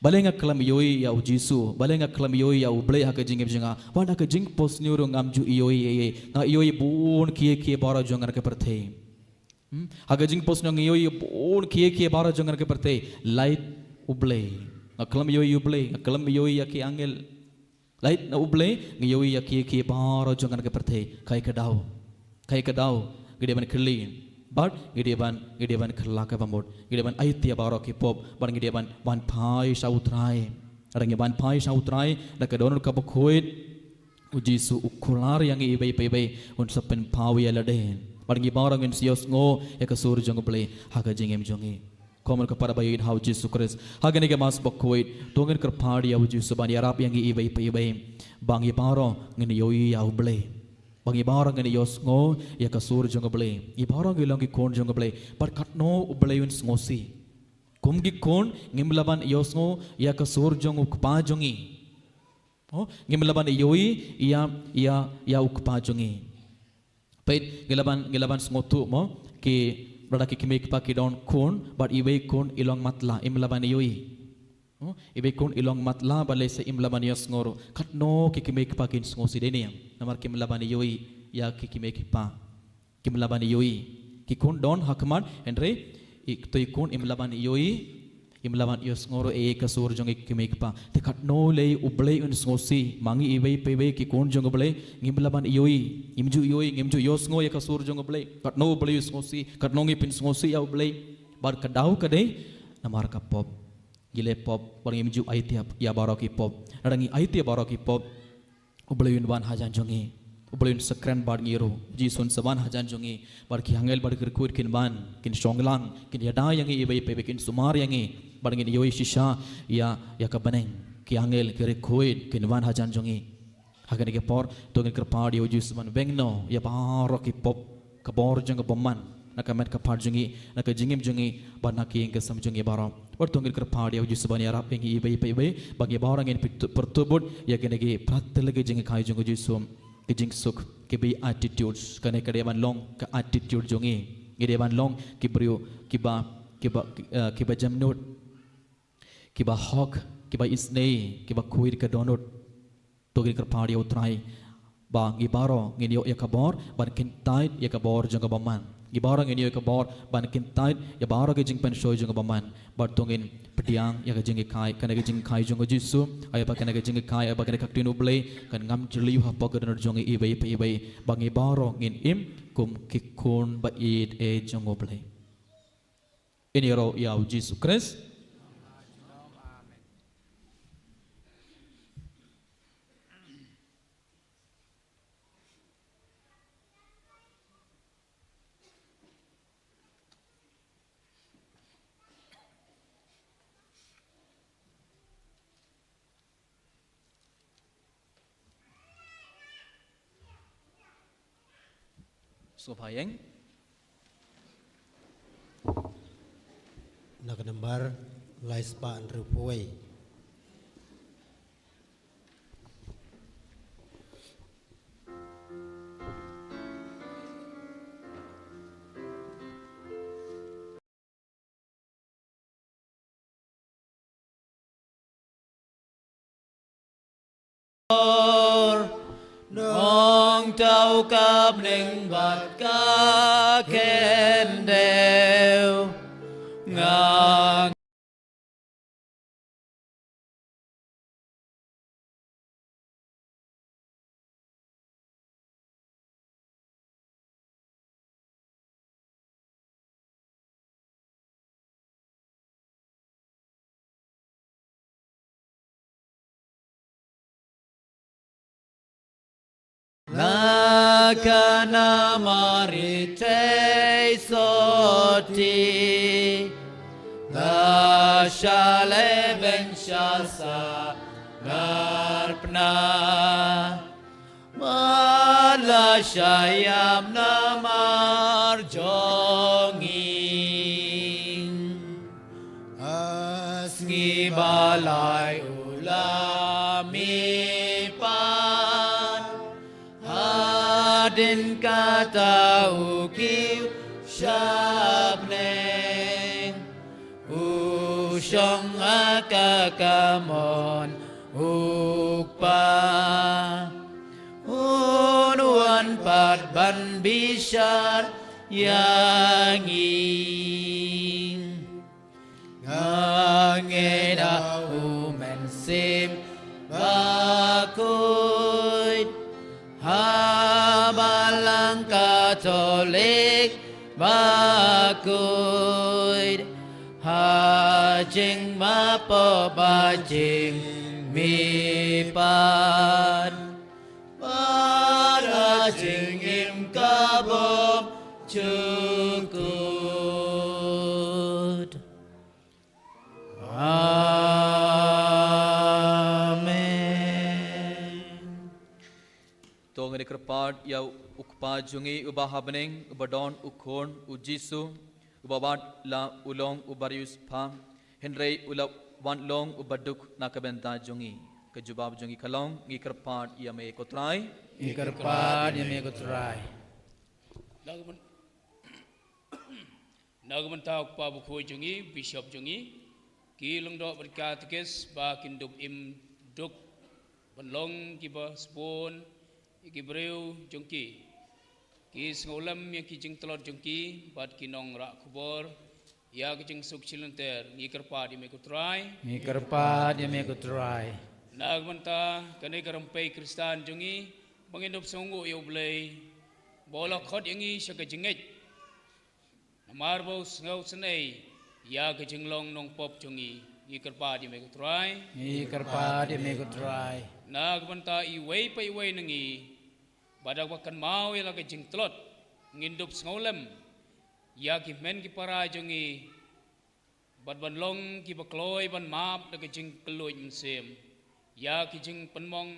Balei nga khlem ïohi ïa u Jisu? Balei nga khlem ïohi ïa u Blei ha ka jingim jong nga? Wat ha ka jingphohsniew ruh ngam ju ïohi ei ei. Nga ïohi bun kiei kiei baroh jong ngi ha ka pyrthei. Hmm? Ha ka jingpos ngi ïohi bun khie khie baroh jong ka pyrthei. Lait U Blei. Nga khlem ïohi U Blei, nga khlem ïohi ïa ki angel. Lait na U Blei, ngi ïohi ïa khie khie baroh jong ka pyrthei. Kaei ka daw. Kaei ka daw. Ngi dei ban kylli. Bad ngi dei ban, ngi dei ban kylla ka bamut. Ngi dei ban aiti ïa baroh ki pop. Bad ngi dei ban, ban phai sha U Trai. Lada ngi ban phai sha U Trai, da ka dohnud kaba khuid, U Jisu u kular ïa ngi iwei pa iwei, un sa pynpaw ïa lade. Bad ngi baroh ngin sa ïohsngew ïa ka sur jong U Blei ha ka jingim jong ngi. Kumno ka para ba ïeit ha U Jisu Khrist. Ha kane ka Mass bakhuid, to ngin kyrpad ïa U Jisu ban ïarap ïa ngi iwei pa iwei. Ba ngi baroh ngin ïohi ïa U Blei. Ba ngi baroh ngin ïohsngew ïa ka sur jong U Blei. Ngi baroh ngi long ki khun jong U Blei. Bad katno U Blei un sngewsih. Kum ki khun, ngim lah ban ïohsngew ïa ka sur jong U Kpa jong ngi. Oh, ngim lah ban ïohi ïa, ïa, ïa U Kpa jong ngi. Peit, ngi lah ban, ngi lah ban sngewthuh mo, ki, lada ki kmie kpa ki don khun, bad iwei khun i long matlah, im lah ban ïohi. Oh, iwei khun i long matlah, bad lehse im lah ban ïohsngew ruh. Katno ki kmie kpa kin sngewsih dei ne. Namar kim lah ban ïohi ïa ki kmie kpa. Kim lah ban ïohi. Ki khun don ha khmat, hynrei, i, to i khun im lah ban ïohi, im lah ban ïohsngew ruh ïa ka sur jong i kmie kpa. Te katno lei U Blei un sngewsih, ma ngi iwei pa iwei ki khun jong U Blei, ngim lah ban ïohi, ngim ju ïohi, ngim ju ïohsngew ïa ka sur jong U Blei. Katno U Blei u sngewsih, katno ngi pynsngewsih ïa U Blei. Bad ka daw ka dei, namar ka pop. Ngi leh pop, bad ngim ju aiti ïa baroh ki pop. Lada ngi aiti ïa baroh ki pop. U Blei un wan hajan jong ngi. U Blei un sa kren bad ngi ruh. Jisu un sa wan hajan jong ngi. Bad ki angel bad ki riewkhuid kin wan. Kin shong lang. Kin ïada ïa ngi iwei pa iwei kin sumar ïa ngi. Bad ngin ïohi shisha ïa, ïa ka bneng. Ki angel ki riewkhuid kin wan hajan jong ngi. Ha kane ka por, to ngin kyrpad ïa U Jisu ban weng noh ïa baroh ki pop. Ka bor jong ka bymman, na ka met ka phad jong ngi, na ka jingim jong ngi, bad na ki ïing ki sem jong ngi baroh. Bad to ngin kyrpad ïa U Jisu ban ïarap ïa ngi iwei pa iwei, ba ngi baroh ngin pyrtuh-, pyrtuh bud ïa kine ki phra tylli ki jinghikai jong U Jisu, ki jingsuk, ki beatitudes, kane ka dei ban long ka attitude jong ngi. Ngi dei ban long ki briew kiba, kiba, eh, kiba jemnud, kiba hok, kiba isynei, kiba khuid ka dohnud. To ngin kyrpad ïa U Trai ba ngi baroh ngin ïoh ïa ka bor ban kyntait ïa ka bor jong ka bymman. Ngi baroh ngin ïoh ïa ka bor ban kyntait ïa baroh ki jingpynshoi jong ka bymman. Bad to ngin pdiang ïa ka jinghikai, kane ka jinghikai jong U Jisu, ïa ba kane ka jinghikai, ïa ba kane ka ktien U Blei kan ngam jylliew hapoh ka dohnud jong ngi iwei pa iwei, ba ngi baroh ngin im kum ki khun ba ïeit eh jong U Blei. Ïaroh ïa U Jisu Khrist. Sngewbha ïeng. Na ka nambar lai spah hynriewphew wei. Nongthaw ka bneng bad ka khyndew. Nga La ka namar i tei soti, la shaleben sha sa ngarpna. Bad la shah ïam namar jong ngi. Ha sngi ba lai u la mih pat, hadien kata u kiew sha bneng. U shong ha ka kamon U Kpa. Un wan pat ban bishar ïa ngi. Nga ngeit ha U Mynsiem Bakhuid, ha Balang Katholik Bakhuid, ha Jingmapop ba jingmihpat, bad ha Jingim ka bym jukut. Amen. To ngin ïa kyrpad ïa U Kpa jong ngi uba ha bneng, uba don U Khun U Jisu, uba wat la u long u bariewspah, hynrei u la wan long u baduk na ka bynta jong ngi. Ka jubab jong ngi ka long, ngi kyrpad ïa me ko Trai. Ngi kyrpad ïa me ko Trai. Na ka byn-, na ka bynta U Kpa Bakhuid jong ngi, Bishop jong ngi, ki Lyngdoh bad Katekis ba kin dup im duk ban long kiba sbun ïa ki briew jong ki, ki sngewlem ïa ki jingtlot jong ki, bad ki nongrah khubor ïa ka jingsuk shilynter, ngi kyrpad ïa me ko Trai. Ngi kyrpad ïa me ko Trai. Na ka bynta kane ka rympei Khristan jong ngi, ba ngin dup sngewnguh ïa U Blei, ba u la khot ïa ngi sha ka jingngeit, namar ba u sngewsynei ïa ka jinglong nongpop jong ngi, ngi kyrpad ïa me ko Trai. Ngi kyrpad ïa me ko Trai. Na ka bynta iwei pa iwei na ngi, ba da kaba kynmaw ïa la ka jingtlot, ngin dup sngewlem ïa ki hynmen ki para jong ngi, bad ban long kiba kloi ban map da ka jingkylluid mynsiem ïa ki jingpynmong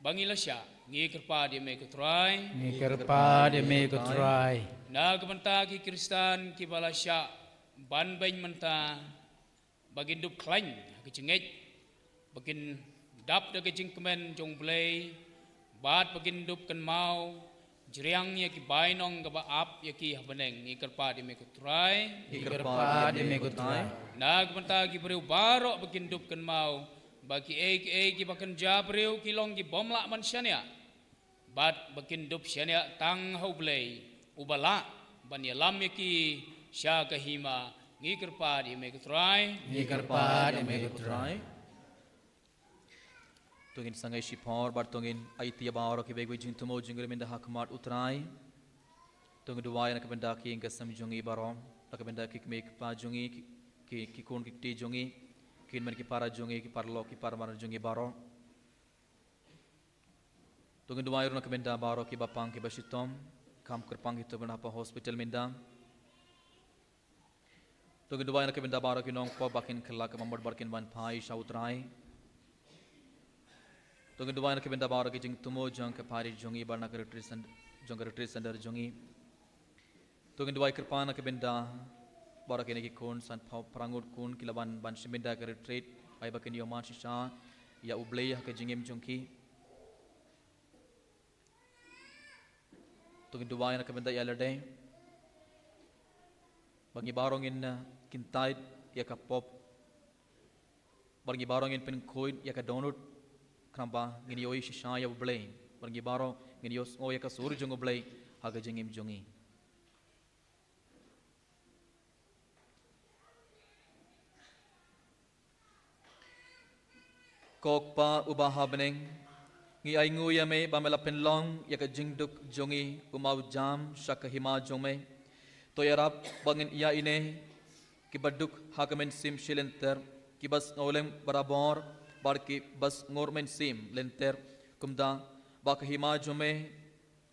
ba ngi la shah, ngi kyrpad ïa me ko Trai. Ngi kyrpad ïa me ko Trai. Na ka bynta ki Khristan kiba la shah ban beiñ mynta, ba kin dup khlaiñ ha ka jingngeit, ba kin dap da ka jingkmen jong U Blei, bad ba kin dup kynmaw jriang ïa ki bainong kaba ap ïa ki ha bneng, ngi kyrpad ïa me ko Trai. Ngi kyrpad ïa me ko Trai. Na ka bynta ki briew baroh ba kin dup kynmaw ba kiei kiei kiba kynja briew ki long ki bym lah ban shaniah, bad ba kin dup shaniah tang ha U Blei, uba lah ban ïalam ïa ki sha ka hima, ngi kyrpad ïa me ko Trai. Ngi kyrpad ïa me ko Trai. To ngin sa ngai shipor bad to ngin aiti ïa baroh kiba ïaid jingthmu jingkyrmen ha khmat U Trai. To ngin duwai na ka bynta ki ïing ki sem jong ngi baroh, na ka bynta ki kmie ki kpa jong ngi, ki, ki, ki khun ki kti jong ngi, ki hynmen ki para jong ngi, ki paralok ki parmar jong ngi baroh. To ngin duwai ruh na ka bynta baroh kiba pang kiba shitom, kham kyrpang kito ba na ha hospital mynta. To ngin duwai na ka bynta baroh ki nongpop ba kin kylla ka bamut bad kin wan phai sha U Trai. To ngin duwai na ka bynta baroh ki jingthmu jong ka parish jong ngi bad na ka retreat center, jong ka retreat center jong ngi. To ngin duwai kyrpang na ka bynta baroh kine ki khun, sanphew phra ngut khun ki la wan ban shim bynta ka retreat, ai ba kin ïohmad shisha ïa U Blei ha ka jingim jong ki. To ngin duwai na ka bynta ïa lade, ba ngi baroh ngin, eh, kyntait ïa ka pop, ba ngi baroh ngin pynkhuid ïa ka dohnud, khnang ba ngin ïohi shisha ïa U Blei, ba ngi baroh ngin ïohsngew ïa ka sur jong U Blei ha ka jingim jong ngi. Ko Kpa uba ha bneng, ngi ainguh ïa me ba me la pynlong ïa ka jingduk jong ngi, u mawjam sha ka hima jong me. To ïarap ba ngin ïa ine kiba duk ha ka mynsiem shilynter, kiba sngewlem barabor bad kiba sngur mynsiem lynter, kumta ba ka hima jong me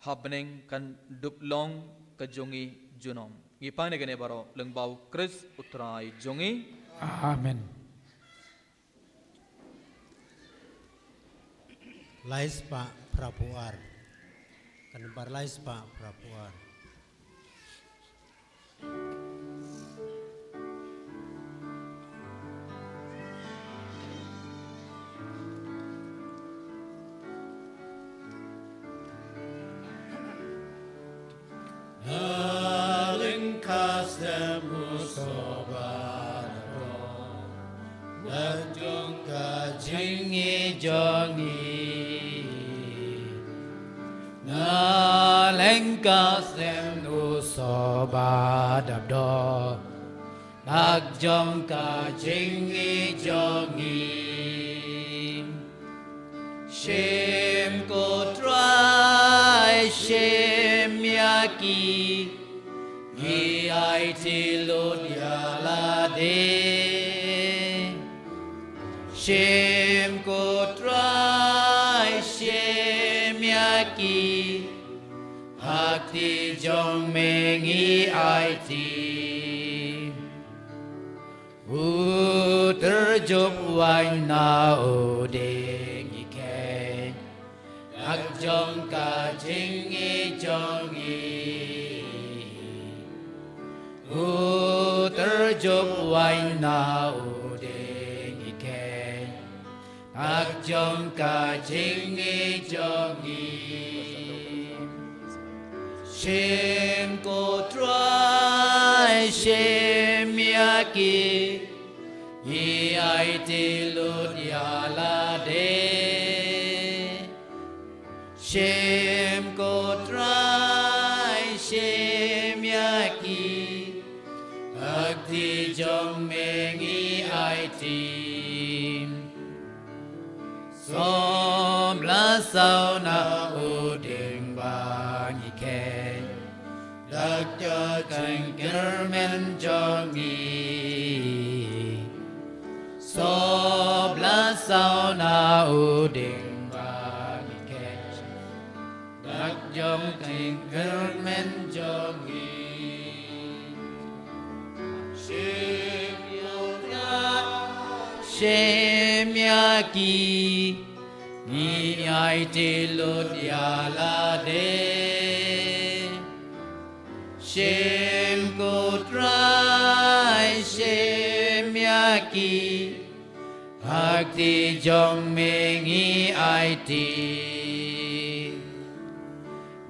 ha bneng kan dup long ka jong ngi junom. Ngi pan ïa kane baroh lyngba U Khrist U Trai jong ngi. Amen. Lai spah phra phew ar. Ka nambar lai spah phra phew ar. Darling custom whosoever Bad jong ka jingïeit jong ngi. Nga leng ka sem u Soba dap do nak jong ka jingïeit jong ngi. Shim ko Trai, shim ïa ki, ngi aiti lut ïa lade. Shim ko Trai, shim ïa ki, ha kti jong me ngi aiti. U tyrjup waiñ na u dieng ngi kheiñ, nak jong ka jingïeit jong ngi. U tyrjup waiñ na u dieng ngi kheiñ, nak jong ka jingïeit jong ngi. Shim ko Trai, shim ïa ki, ngi aiti lut ïa lade. Shim ko Trai, shim ïa ki, ha kti jong me ngi aiti. Sawm la saw na u dieng ba ngi kheiñ, dak ka jingkyrmen jong ngi. Sawm la saw na u dieng ba ngi kheiñ, dak jong ka jingkyrmen jong ngi. Shim ïa ka, shim ïa ki, ngi aiti lut ïa lade. Shim ko Trai, shim ïa ki, ha kti jong me ngi aiti.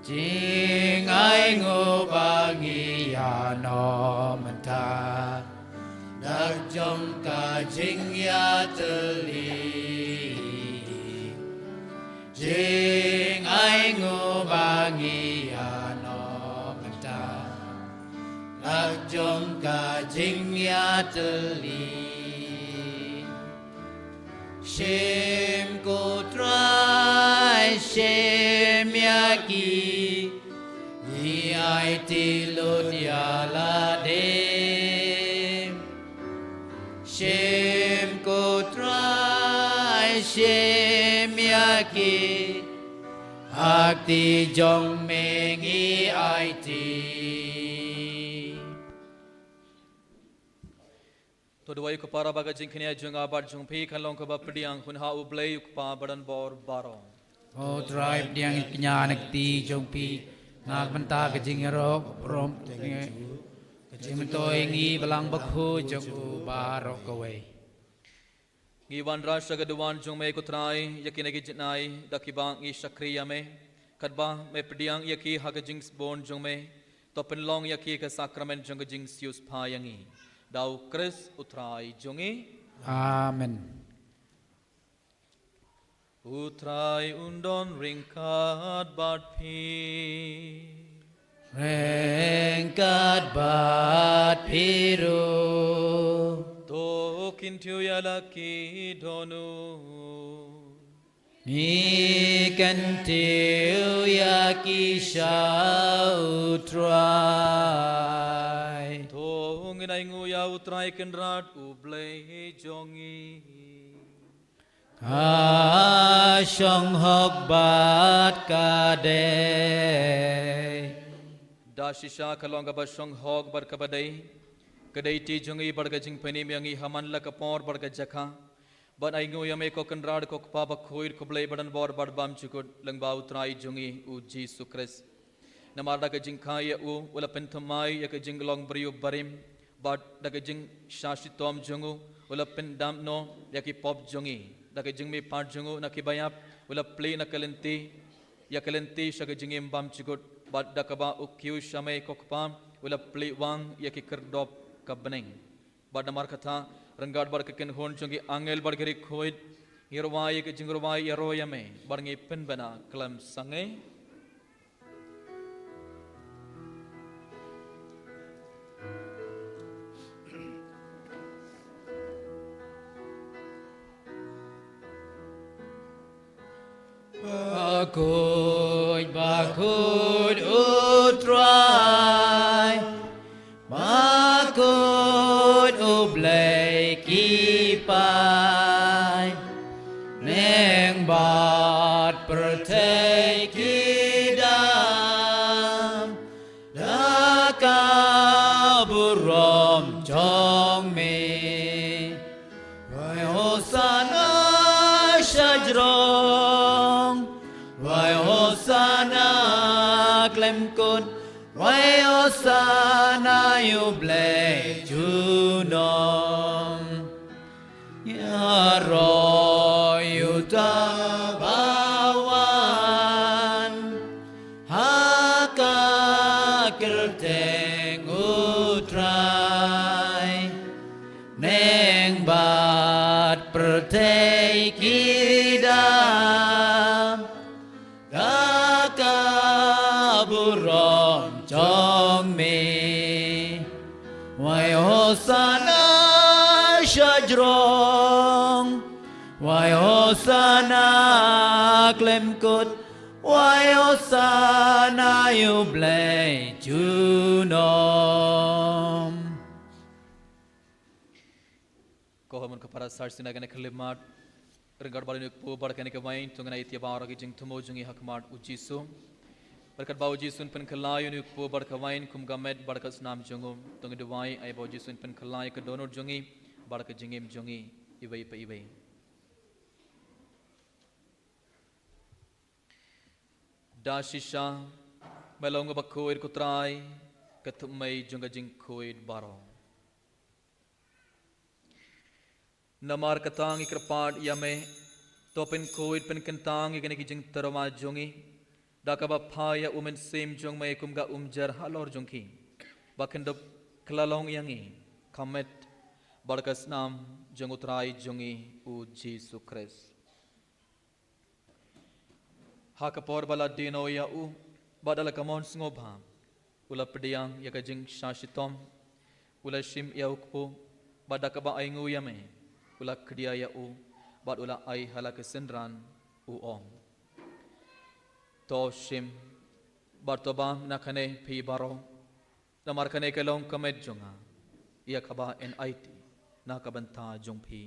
Jingainguh ba ngi ïano mynta, dak jong ka jingïatylli. Jingainguh ba ngi ïano mynta, dak jong ka jingïatylli. Shim ko Trai, shim ïa ki, ngi aiti lut ïa lade. Shim ko Trai, shim ïa ki, ha kti jong me ngi aiti. To duwai u Kpa ba ka jingkñia jong nga bad jong phi kan long kaba pdiang. Hun ha U Blei u Kpa badonbor baroh. Ko Trai, pdiang ïa ka kñia na ka kti jong phi, na ka bynta ka jingïaroh, burom, ka jingmyntoi ïa ngi, Balang Bakhuid jong u baroh kawei. Ngi wanrah sha ka duwan jong me ko Trai, ïa kine ki jingai, da kiba ngi shakri ïa me. Katba me pdiang ïa ki ha ka jingsbun jong me, to pynlong ïa ki ka sakramen jong ka jingsiewspah ïa ngi. Da U Khrist U Trai jong ngi. Amen. U Trai un don ryngkat bad phi. Ryngkat bad phi ruh. To kyntiew ïa la ki dohnud. Ngi kyntiew ïa ki sha U Trai. To ngin ainguh ïa U Trai Kynrad U Blei jong ngi. Ka shonghok bad ka dei. Da shisha ka long kaba shonghok bad kaba dei. Ka dei ti jong ngi bad ka jingpynim ïa ngi ha man la ka por bad ka jaka. Ban ainguh ïa me ko Kynrad ko Kpa Bakhuid ko Blei badonbor bad bymjukut lyngba U Trai jong ngi U Jisu Khrist. Namar da ka jingkha ïa u, u la pynthymmai ïa ka jinglong briew barim, bad da ka jingshah shitom jong u, u la pyndam noh ïa ki pop jong ngi. Da ka jingmihpat jong u na kiba ïap, u la plie na ka lynti, ïa ka lynti sha ka jingim bymjukut, bad da kaba u kiew sha me ko Kpa, u la plie wang ïa ki khyrdop ka bneng. Bad namar kata, ryngkat bad ka kynhun jong ki angel bad ki riewkhuid, ngi rwai ïa ka jingrwai ïaroh ïa me, bad ngi pynbna khlem sangeh. Bakhuid, bakhuid U Trai, bakhuid U Blei ki paid, neng bad pyrthei ki dap da ka burom jong me. Wai hosanna shajrong, wai hosanna khlem kut, wai hosanna ïa U Blei junom. Ïaroh ïa uta uba wan ha ka kyrteng U Trai. Neng bad pyrthei ki dap da ka burom jong me. Wai hosanna shajrong, wai hosanna khlem kut, wai hosanna ïa U Blei junom. Ko hynmen ko para, sa shisien ha kane ka khyllipmat ryngkat bad une u kpu bad kane ka waiñ, to ngin ïa ïeit ïa baroh ki jingthmu jong ngi ha khmat U Jisu. Bad katba U Jisu un pynkylla ïa une u kpu bad ka waiñ kum ka met bad ka snam jong u, to ngin duwai, ai ba U Jisu un pynkylla ïa ka dohnud jong ngi bad ka jingim jong ngi iwei pa iwei. Da shisha Me long uba khuid ko Trai, ka thupmei jong ka jingkhuid baroh. Namar kata ngi kyrpad ïa Me, to pynkhuid pynkyntang ïa kine ki jingtyrwa jong ngi da kaba phai ïa U Mynsiem jong Me kum ka umjer halor jong ki, ba kin dup kylla long ïa ngi ka met bad ka snam jong U Trai jong ngi U Jisu Khrist. Ha ka por ba la die noh ïa u, bad da la kamon sngewbha, u la pdiang ïa ka jingshah shitom, u la shim ïa u kpu, bad da kaba ainguh ïa Me, u la khdia ïa u, bad u la ai ha la ki synran, u ong: To shim bad to bam na kane phi baroh, namar kane ka long ka met jong nga, ïa kaba yn aiti na ka bynta jong phi.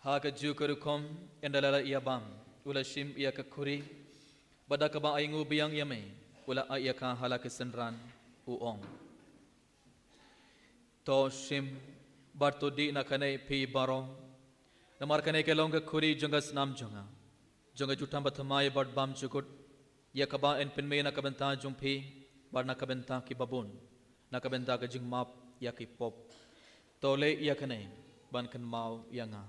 Ha kajuh ka rukom, ynda la ïa bam, u la shim ïa ka khuri, bad da kaba ainguh biang ïa Me, u la ai ïa ka ha la ki synran, u ong: To shim bad to dih na kane phi baroh, namar kane ka long ka khuri jong ka snam jong nga, jong ka jutang bathymmai bad bymjukut, ïa kaba yn pynmih na ka bynta jong phi bad na ka bynta kiba bun, na ka bynta ka jingmap ïa ki pop. To leh ïa kane ban kynmaw ïa nga.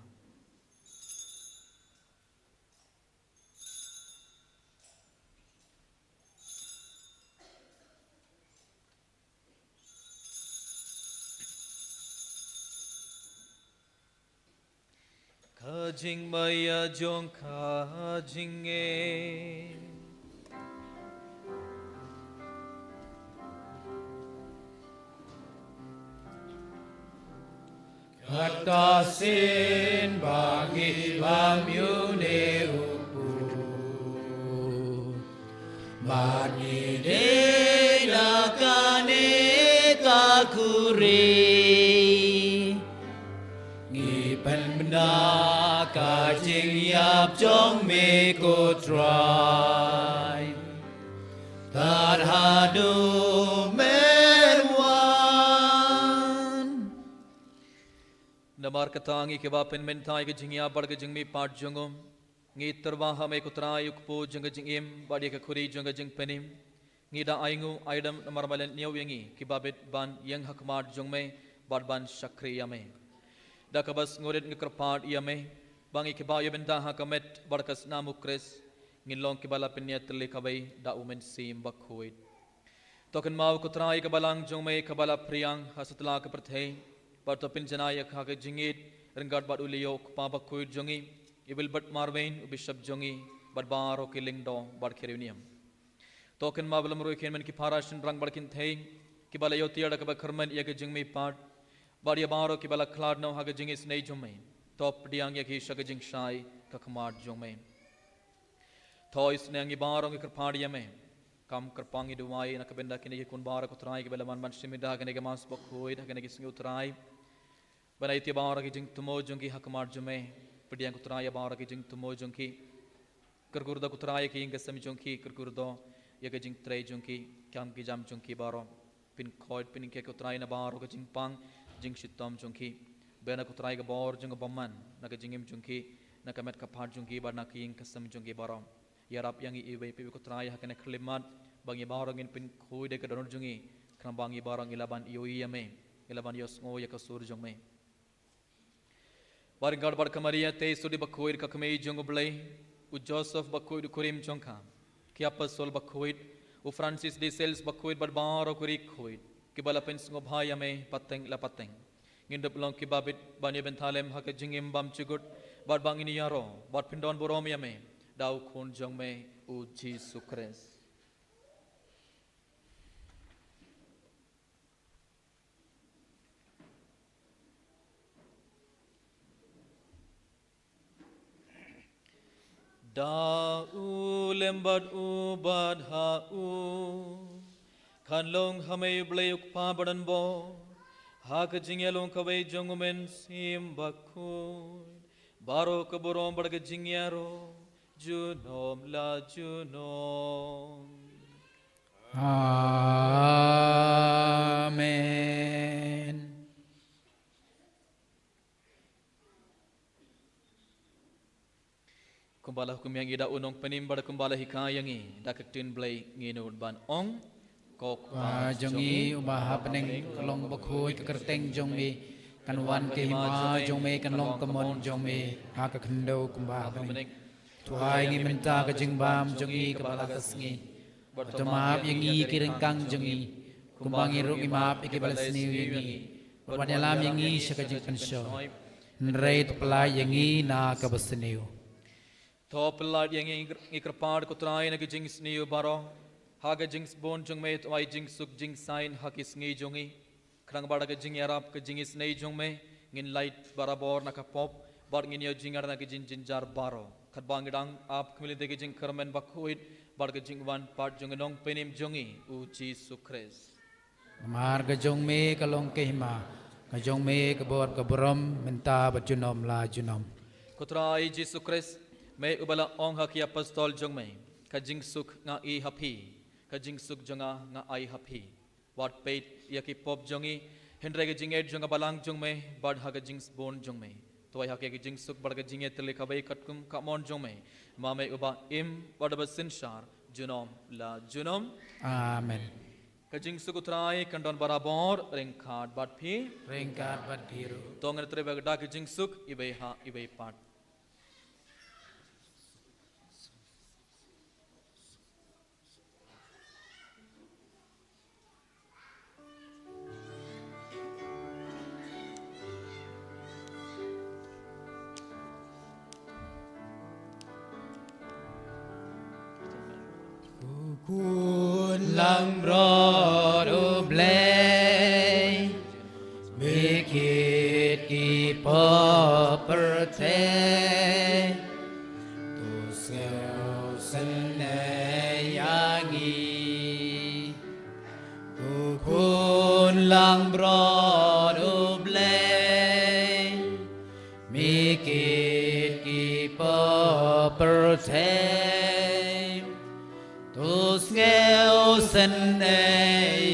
Ka jingmaïa jong ka jingim. Kata shisien ba ngi bam ïa une u kpu, bad ngi dih na kane ka khuri, ngi pynbna ka jingïap jong Me ko Trai, tad haduh Men wan. Namar kata ngi kiba pynmynta ïa ka jingïap bad ka jingmihpat jong u, ngi tyrwa ha Me ko Trai, u kpu jong ka jingim, bad ïa ka khuri jong ka jingpynim. Ngi da ainguh aidem namar ba la ñiew ïa ngi kiba bit ban ïeng ha khmat jong Me bad ban shakri ïa Me. Da kaba sngewrit ngi kyrpad ïa Me, ba ngi kiba ïoh bynta ha ka met bad ka snam U Khrist, ngin long kiba la pynïatylli kawei da U Mynsiem Bakhuid. To kynmaw ko Trai ka balang jong Me kaba la phriang ha satlak ka pyrthei, bad to pynjanai ïa ka ha ka jingïeit ryngkat bad u Leo u kpa bakhuid jong ngi, Iwilbert Marwein, u Bishop jong ngi, bad baroh ki lyngdoh bad ki riewniam. To kynmaw ba la mroi kin men ki para shynrang bad kynthei kiba la ïoh tiar da kaba kyrmen ïa ka jingmihpat, bad ïa baroh kiba la khlad noh ha ka jingisynei jong me. To pdiang ïa ki sha ka jingshai ka khmat jong me. To isynei ïa ngi baroh ngi kyrpad ïa me. Kam kyrpang ngi duwai na ka bynta kine ki khun baroh ko Trai kiba la wan ban shim ïa kane ka Mass bakhuid ha kine ki sngi ko Trai. Ban ai ïa baroh ki jingthmu jong ki ha khmat jong me. Pdiang ko Trai ïa baroh ki jingthmu jong ki. Kyrkhu da ko Trai ïa ki ïing ki sem jong ki, kyrkhu da ïa ka jingtrei jong ki, kam ki jam jong ki baroh. Pynkhuid pynkhiah ko Trai na baroh ka jingpang jingshitom jong ki. Beh na ko Trai ka bor jong ka bymman na ka jingim jong ki, na ka met ka phad jong ki bad na ki ïing ki sem jong ki baroh. Ïarap ïa ngi iwei pa iwei ko Trai ha kane ka khyllipmat, ba ngi baroh ngin pynkhuid ïa ka dohnud jong ngi, khnang ba ngi baroh ngi lah ban ïohi ïa me, ngi lah ban ïohsngew ïa ka sur jong me. Bad ryngkat bad ka Maria Theisotti bakhuid ka kmie jong U Blei, u Joseph bakhuid u kurim jong ka, ki apostol bakhuid, u Francis de Sales bakhuid bad baroh ki riewkhuid kiba la pynsngewbha ïa me pateng la pateng. Ngin dup long kiba bit ban ïa bynta lem ha ka jingim bymjukut, bad ba ngin ïaroh bad pyndonburom ïa me da u Khun jong me u Jisu Khrist. Da u lem bad u bad ha u kan long ha me U Blei U Kpa badonbor, ha ka jingïalong kawei jong U Mynsiem Bakhuid, baroh ka burom bad ka jingïaroh junom la junom. Amen. Kumba la hukum ïa ngi da u Nongpynim bad kumba la hikai ïa ngi da ka ktien Blei, ngin nud ban ong: Ko Kpa jong ngi uba ha bneng, ka long bakhuid ka kyrteng jong me, kan wan ka hima jong me, kan long ka mon jong me ha ka khyndew kumba ha bneng. To ai ngi mynta ka jingbam jong ngi kaba la ka sngi. Bad to map ïa ngi ki ryngkang jong ngi, kumba ngi ruh ngi map ïa kiba la sniew ïa ngi. Bad wat ïalam ïa ngi sha ka jingpynshoi, hynrei to pyllait ïa ngi na kaba sniew. To pyllait ïa ngi, ngi kyrpad ko Trai, na ka jingsniew baroh, ha ka jingsbun jong me to ai jingsuk jingsaiñ ha ki sngi jong ngi. Khnang ba da ka jingïarap ka jingisynei jong me, ngin lait barabor na ka pop, bad ngin ïoh jingïada na ka jingjynjar baroh. Katba ngi dang ap khmih lynti ka jingkyrmen bakhuid bad ka jingwan pat jong u Nongpynim jong ngi u Jisu Khrist. Namar ka jong me ka long ka hima, ka jong me ka bor ka burom, mynta bad junom la junom. Ko Trai Jisu Khrist, me uba la ong ha ki apostol jong me: Ka jingsuk nga ai ha phi, ka jingsuk jong nga nga ai ha phi. Wat peit ïa ki pop jong ngi, hynrei ka jingngeit jong ka balang jong me, bad ha ka jingsbun jong me to ai ha ki ka jingsuk bad ka jingïatylli kawei katkum ka mon jong me, ma me uba im bad uba synshar junom la junom. Amen. Ka jingsuk u Trai kan don barabor ryngkat bad phi. Ryngkat bad phi ruh. To ngin trei bad da ka jingsuk iwei ha iwei pat. U khun langbrot U Blei, me kit ki pop pyrthei, to sngewsynei ïa ngi. U khun langbrot U Blei, me kit ki pop pyrthei, to sngewsynei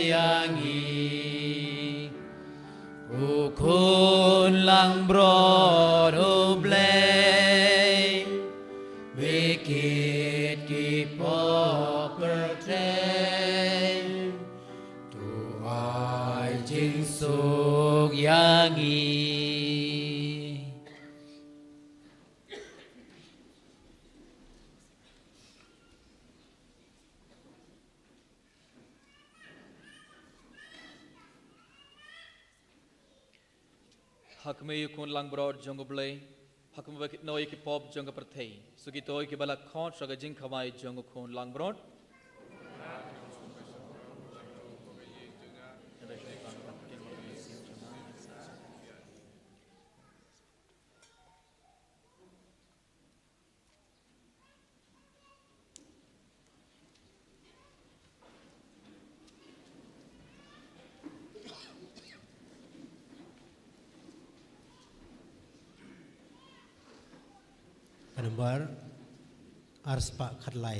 ïa ngi. U khun langbrot U Blei, me kit ki pop pyrthei, to ai jingsuk ïa ngi. Ha khmih ïa u khun langbrot jong U Blei, Ha kumba ki tnoi ki pop jong ka pyrthei, sa kito kiba la khot sha ka jingkhawai jong u Khun langbrot. Ka number ar spah khatlai.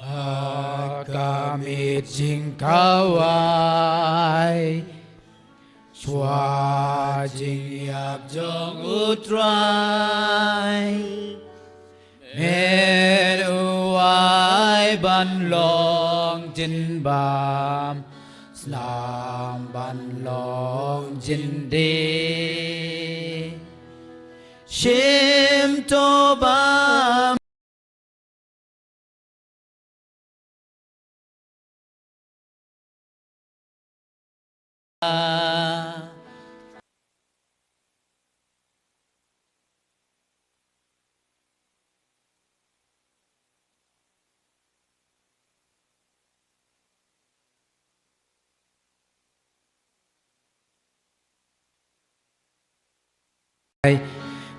Ha ka miet jingkhawai, shuwa jingïap jong U Trai, met u ai ban long jingbam, snam ban long jingdie. Shim to bam.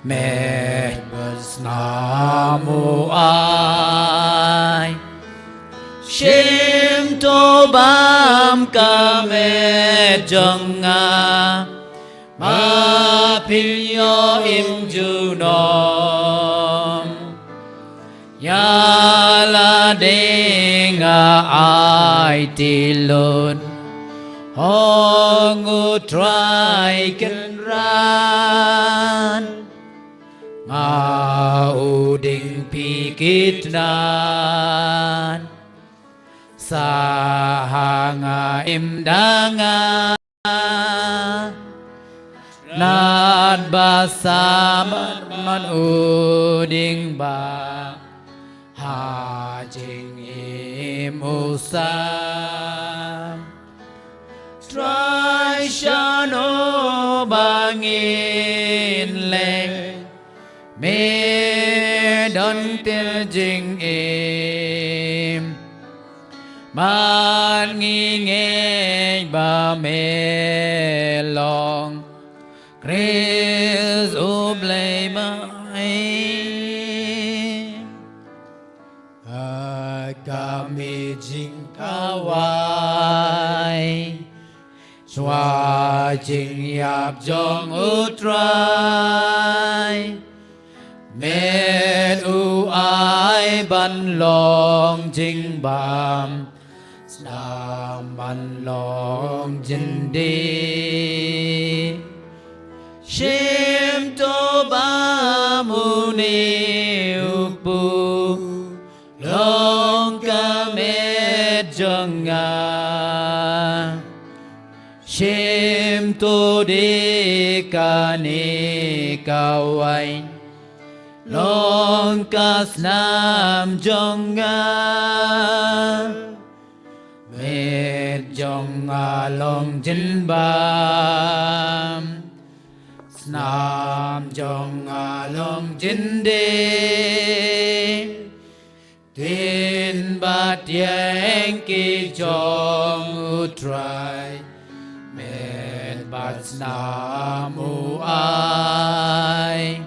Met bad snam u ai. Shim to bam ka met jong nga, ba phin ïoh im junom. Ïa lade nga aiti lut ha u Trai Kynrad. Nga u dieng phi ki tnat, sa ha nga im da nga. Tnat ba sa man, man u dieng ba ha jingim u sam. Trai, shano ba ngin leh, me don tyngka jingim. Bad ngi ngeit ba me long Khrist U Blei ba ïeit. Ha ka miet jingkhawai, shuwa jingïap jong U Trai, met u ai ban long jingbam, snam ban long jingdie. Shim to bam une u kpu, long ka met jong nga. Shim to die kane ka wain, long ka snam jong nga. Met jong nga long jingbam, snam jong nga long jingdie. Ktien bad ïing ki jong U Trai, met bad snam u ai.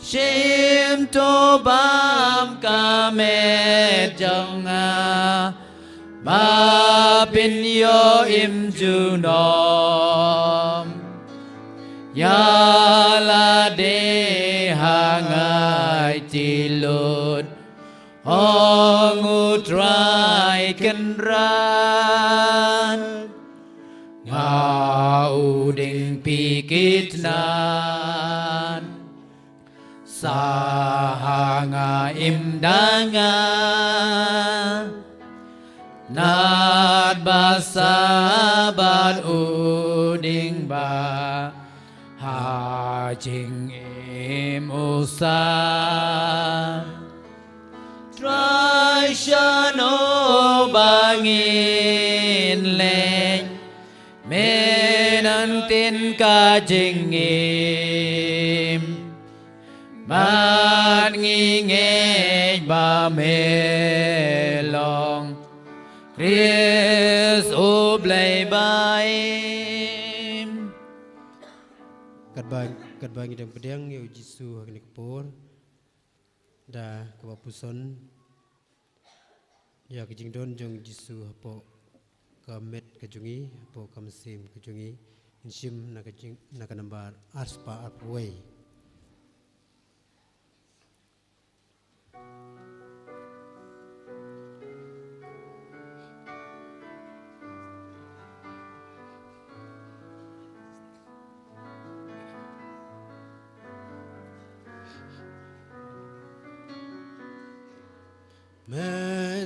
Shim to bam ka met jong nga, ba phin ïoh im junom. Ïa lade ha nga aiti lut Ong u Trai Kynrad, nga u ding phi ki tnat, sa ha nga im da nga, tnat ba sa bad u ding ba ha jingim u sa. Trai, shano ba ngin leit, mynta ka jingim, bad ngi ngeit ba me long Khrist u Blei ba im. Katba, katba ngi dang pdiang ïa u Jisu ha kane ka por, da kaba puson ïa ka jingdon jong u Jisu hapoh ka met ka jong ngi, hapoh ka mynsiem ka jong ngi, ngin shim na ka jing, na ka nambar arspah arphew wei.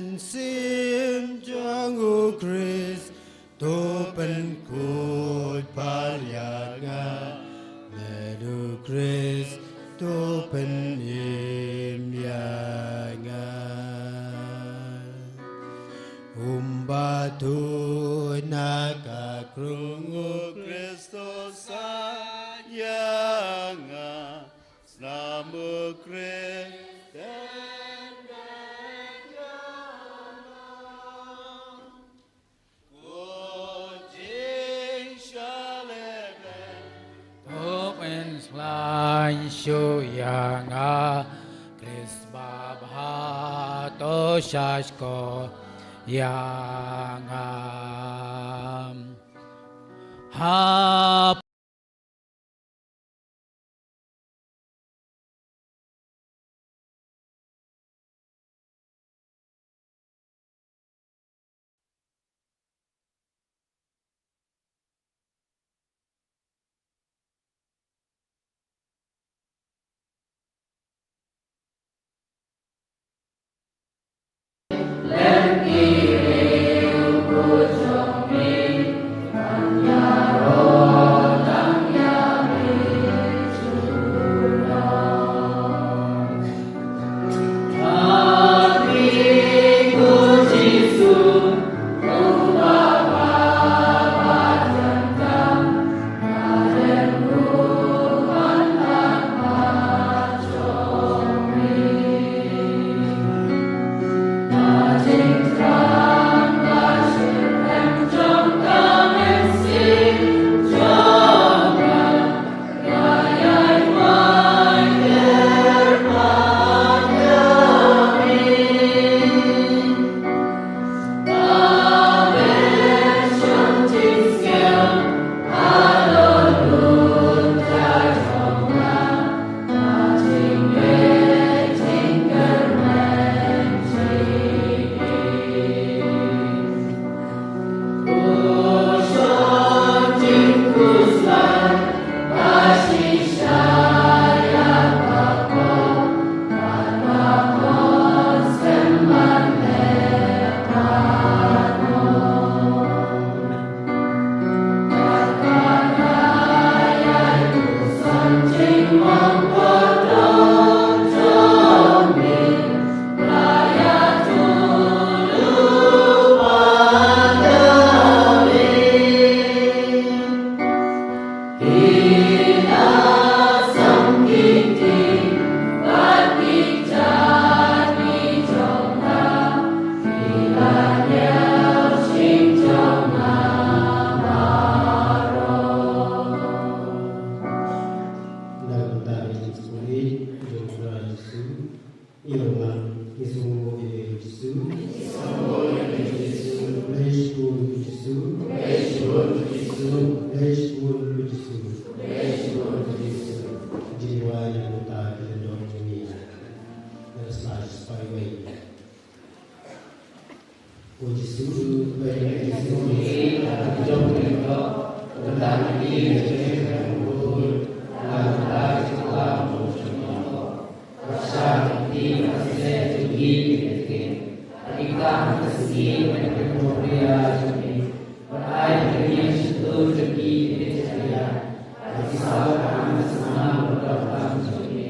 Mynsiem jong u Khrist to pynkhuid pyrshah ïa nga, met u Khrist to pynim ïa nga. Kumba tuid na ka krung, u Khrist to sait ïa nga. Snam u Khrist, shuh ïa nga, Khrist ba bha to shah shkor ïa nga. Ha Ngi sngewbha ïa u Jisu. Ngi sngewbha ïa u Jisu. Ngi sngewbha ïa u Jisu. Praise to Jisu. Praise to Jisu. Praise to Jisu. Praise to Jisu. Jingwai na uta ki lyndok jong ngi. Let us rise, bye bye. Ko Jisu, ba ïa ngi ki jong ngi, la ka jong ngi ko, ka bynta ngi ki, ka jong ngi ko, la ka bynta ki jong ngi ko. Wat shah ïa ki, ba ka seh jong ngi, ki jong ngi. Ba ki kam ka sngi, ba ki kam ka ria jong ngi. Wat ai ba ki jong ngi, ki jong ngi. Ba ki saw ka kam ka snam, ba ka kam jong ngi.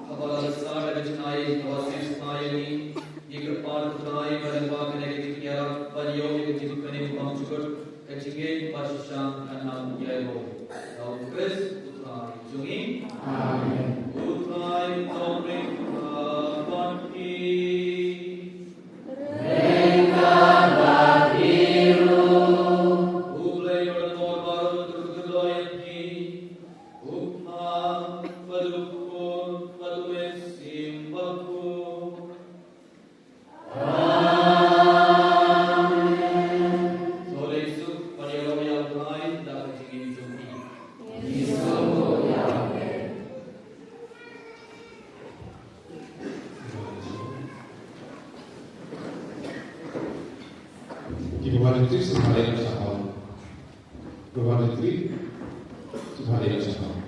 Haba la sah da ka jingai, haba shisha ïa ngi, ngi kyrpad ko Trai ba lyngba kane ka jingïarap ban ïoh ïa ka jingpynim bymjukut, ka jingngeit ba shisha kan nang ïaroh. Da u Khrist u Trai jong ngi. Amen. U Trai un long ryngkat bad phi. Ryngkat bad phi ruh. U Blei uba don bor baroh un kyrkhu ïa phi. U Kpa bad u Khun bad u Mynsiem Bakhuid. Amen. To leit suk ban ïaroh ïa U Trai da ka jingim jong phi. Ki ba wan ïa trip sngewbha leit noh sha hall. Ki ba wan ïa trip sngewbha leit noh sha hall.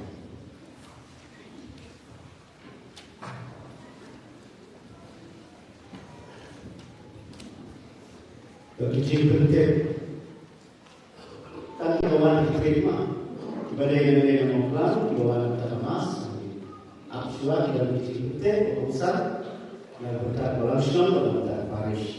Ki jingpyntip. Tang kiba wan ki trip ma, kiba dei na, dei na Mawklam, kiba wan na ka mass. Ap shuwa ki don ki jingpyntip, ba kumsan, na ka bynta ka Balang Shnong, na ka bynta ka parish.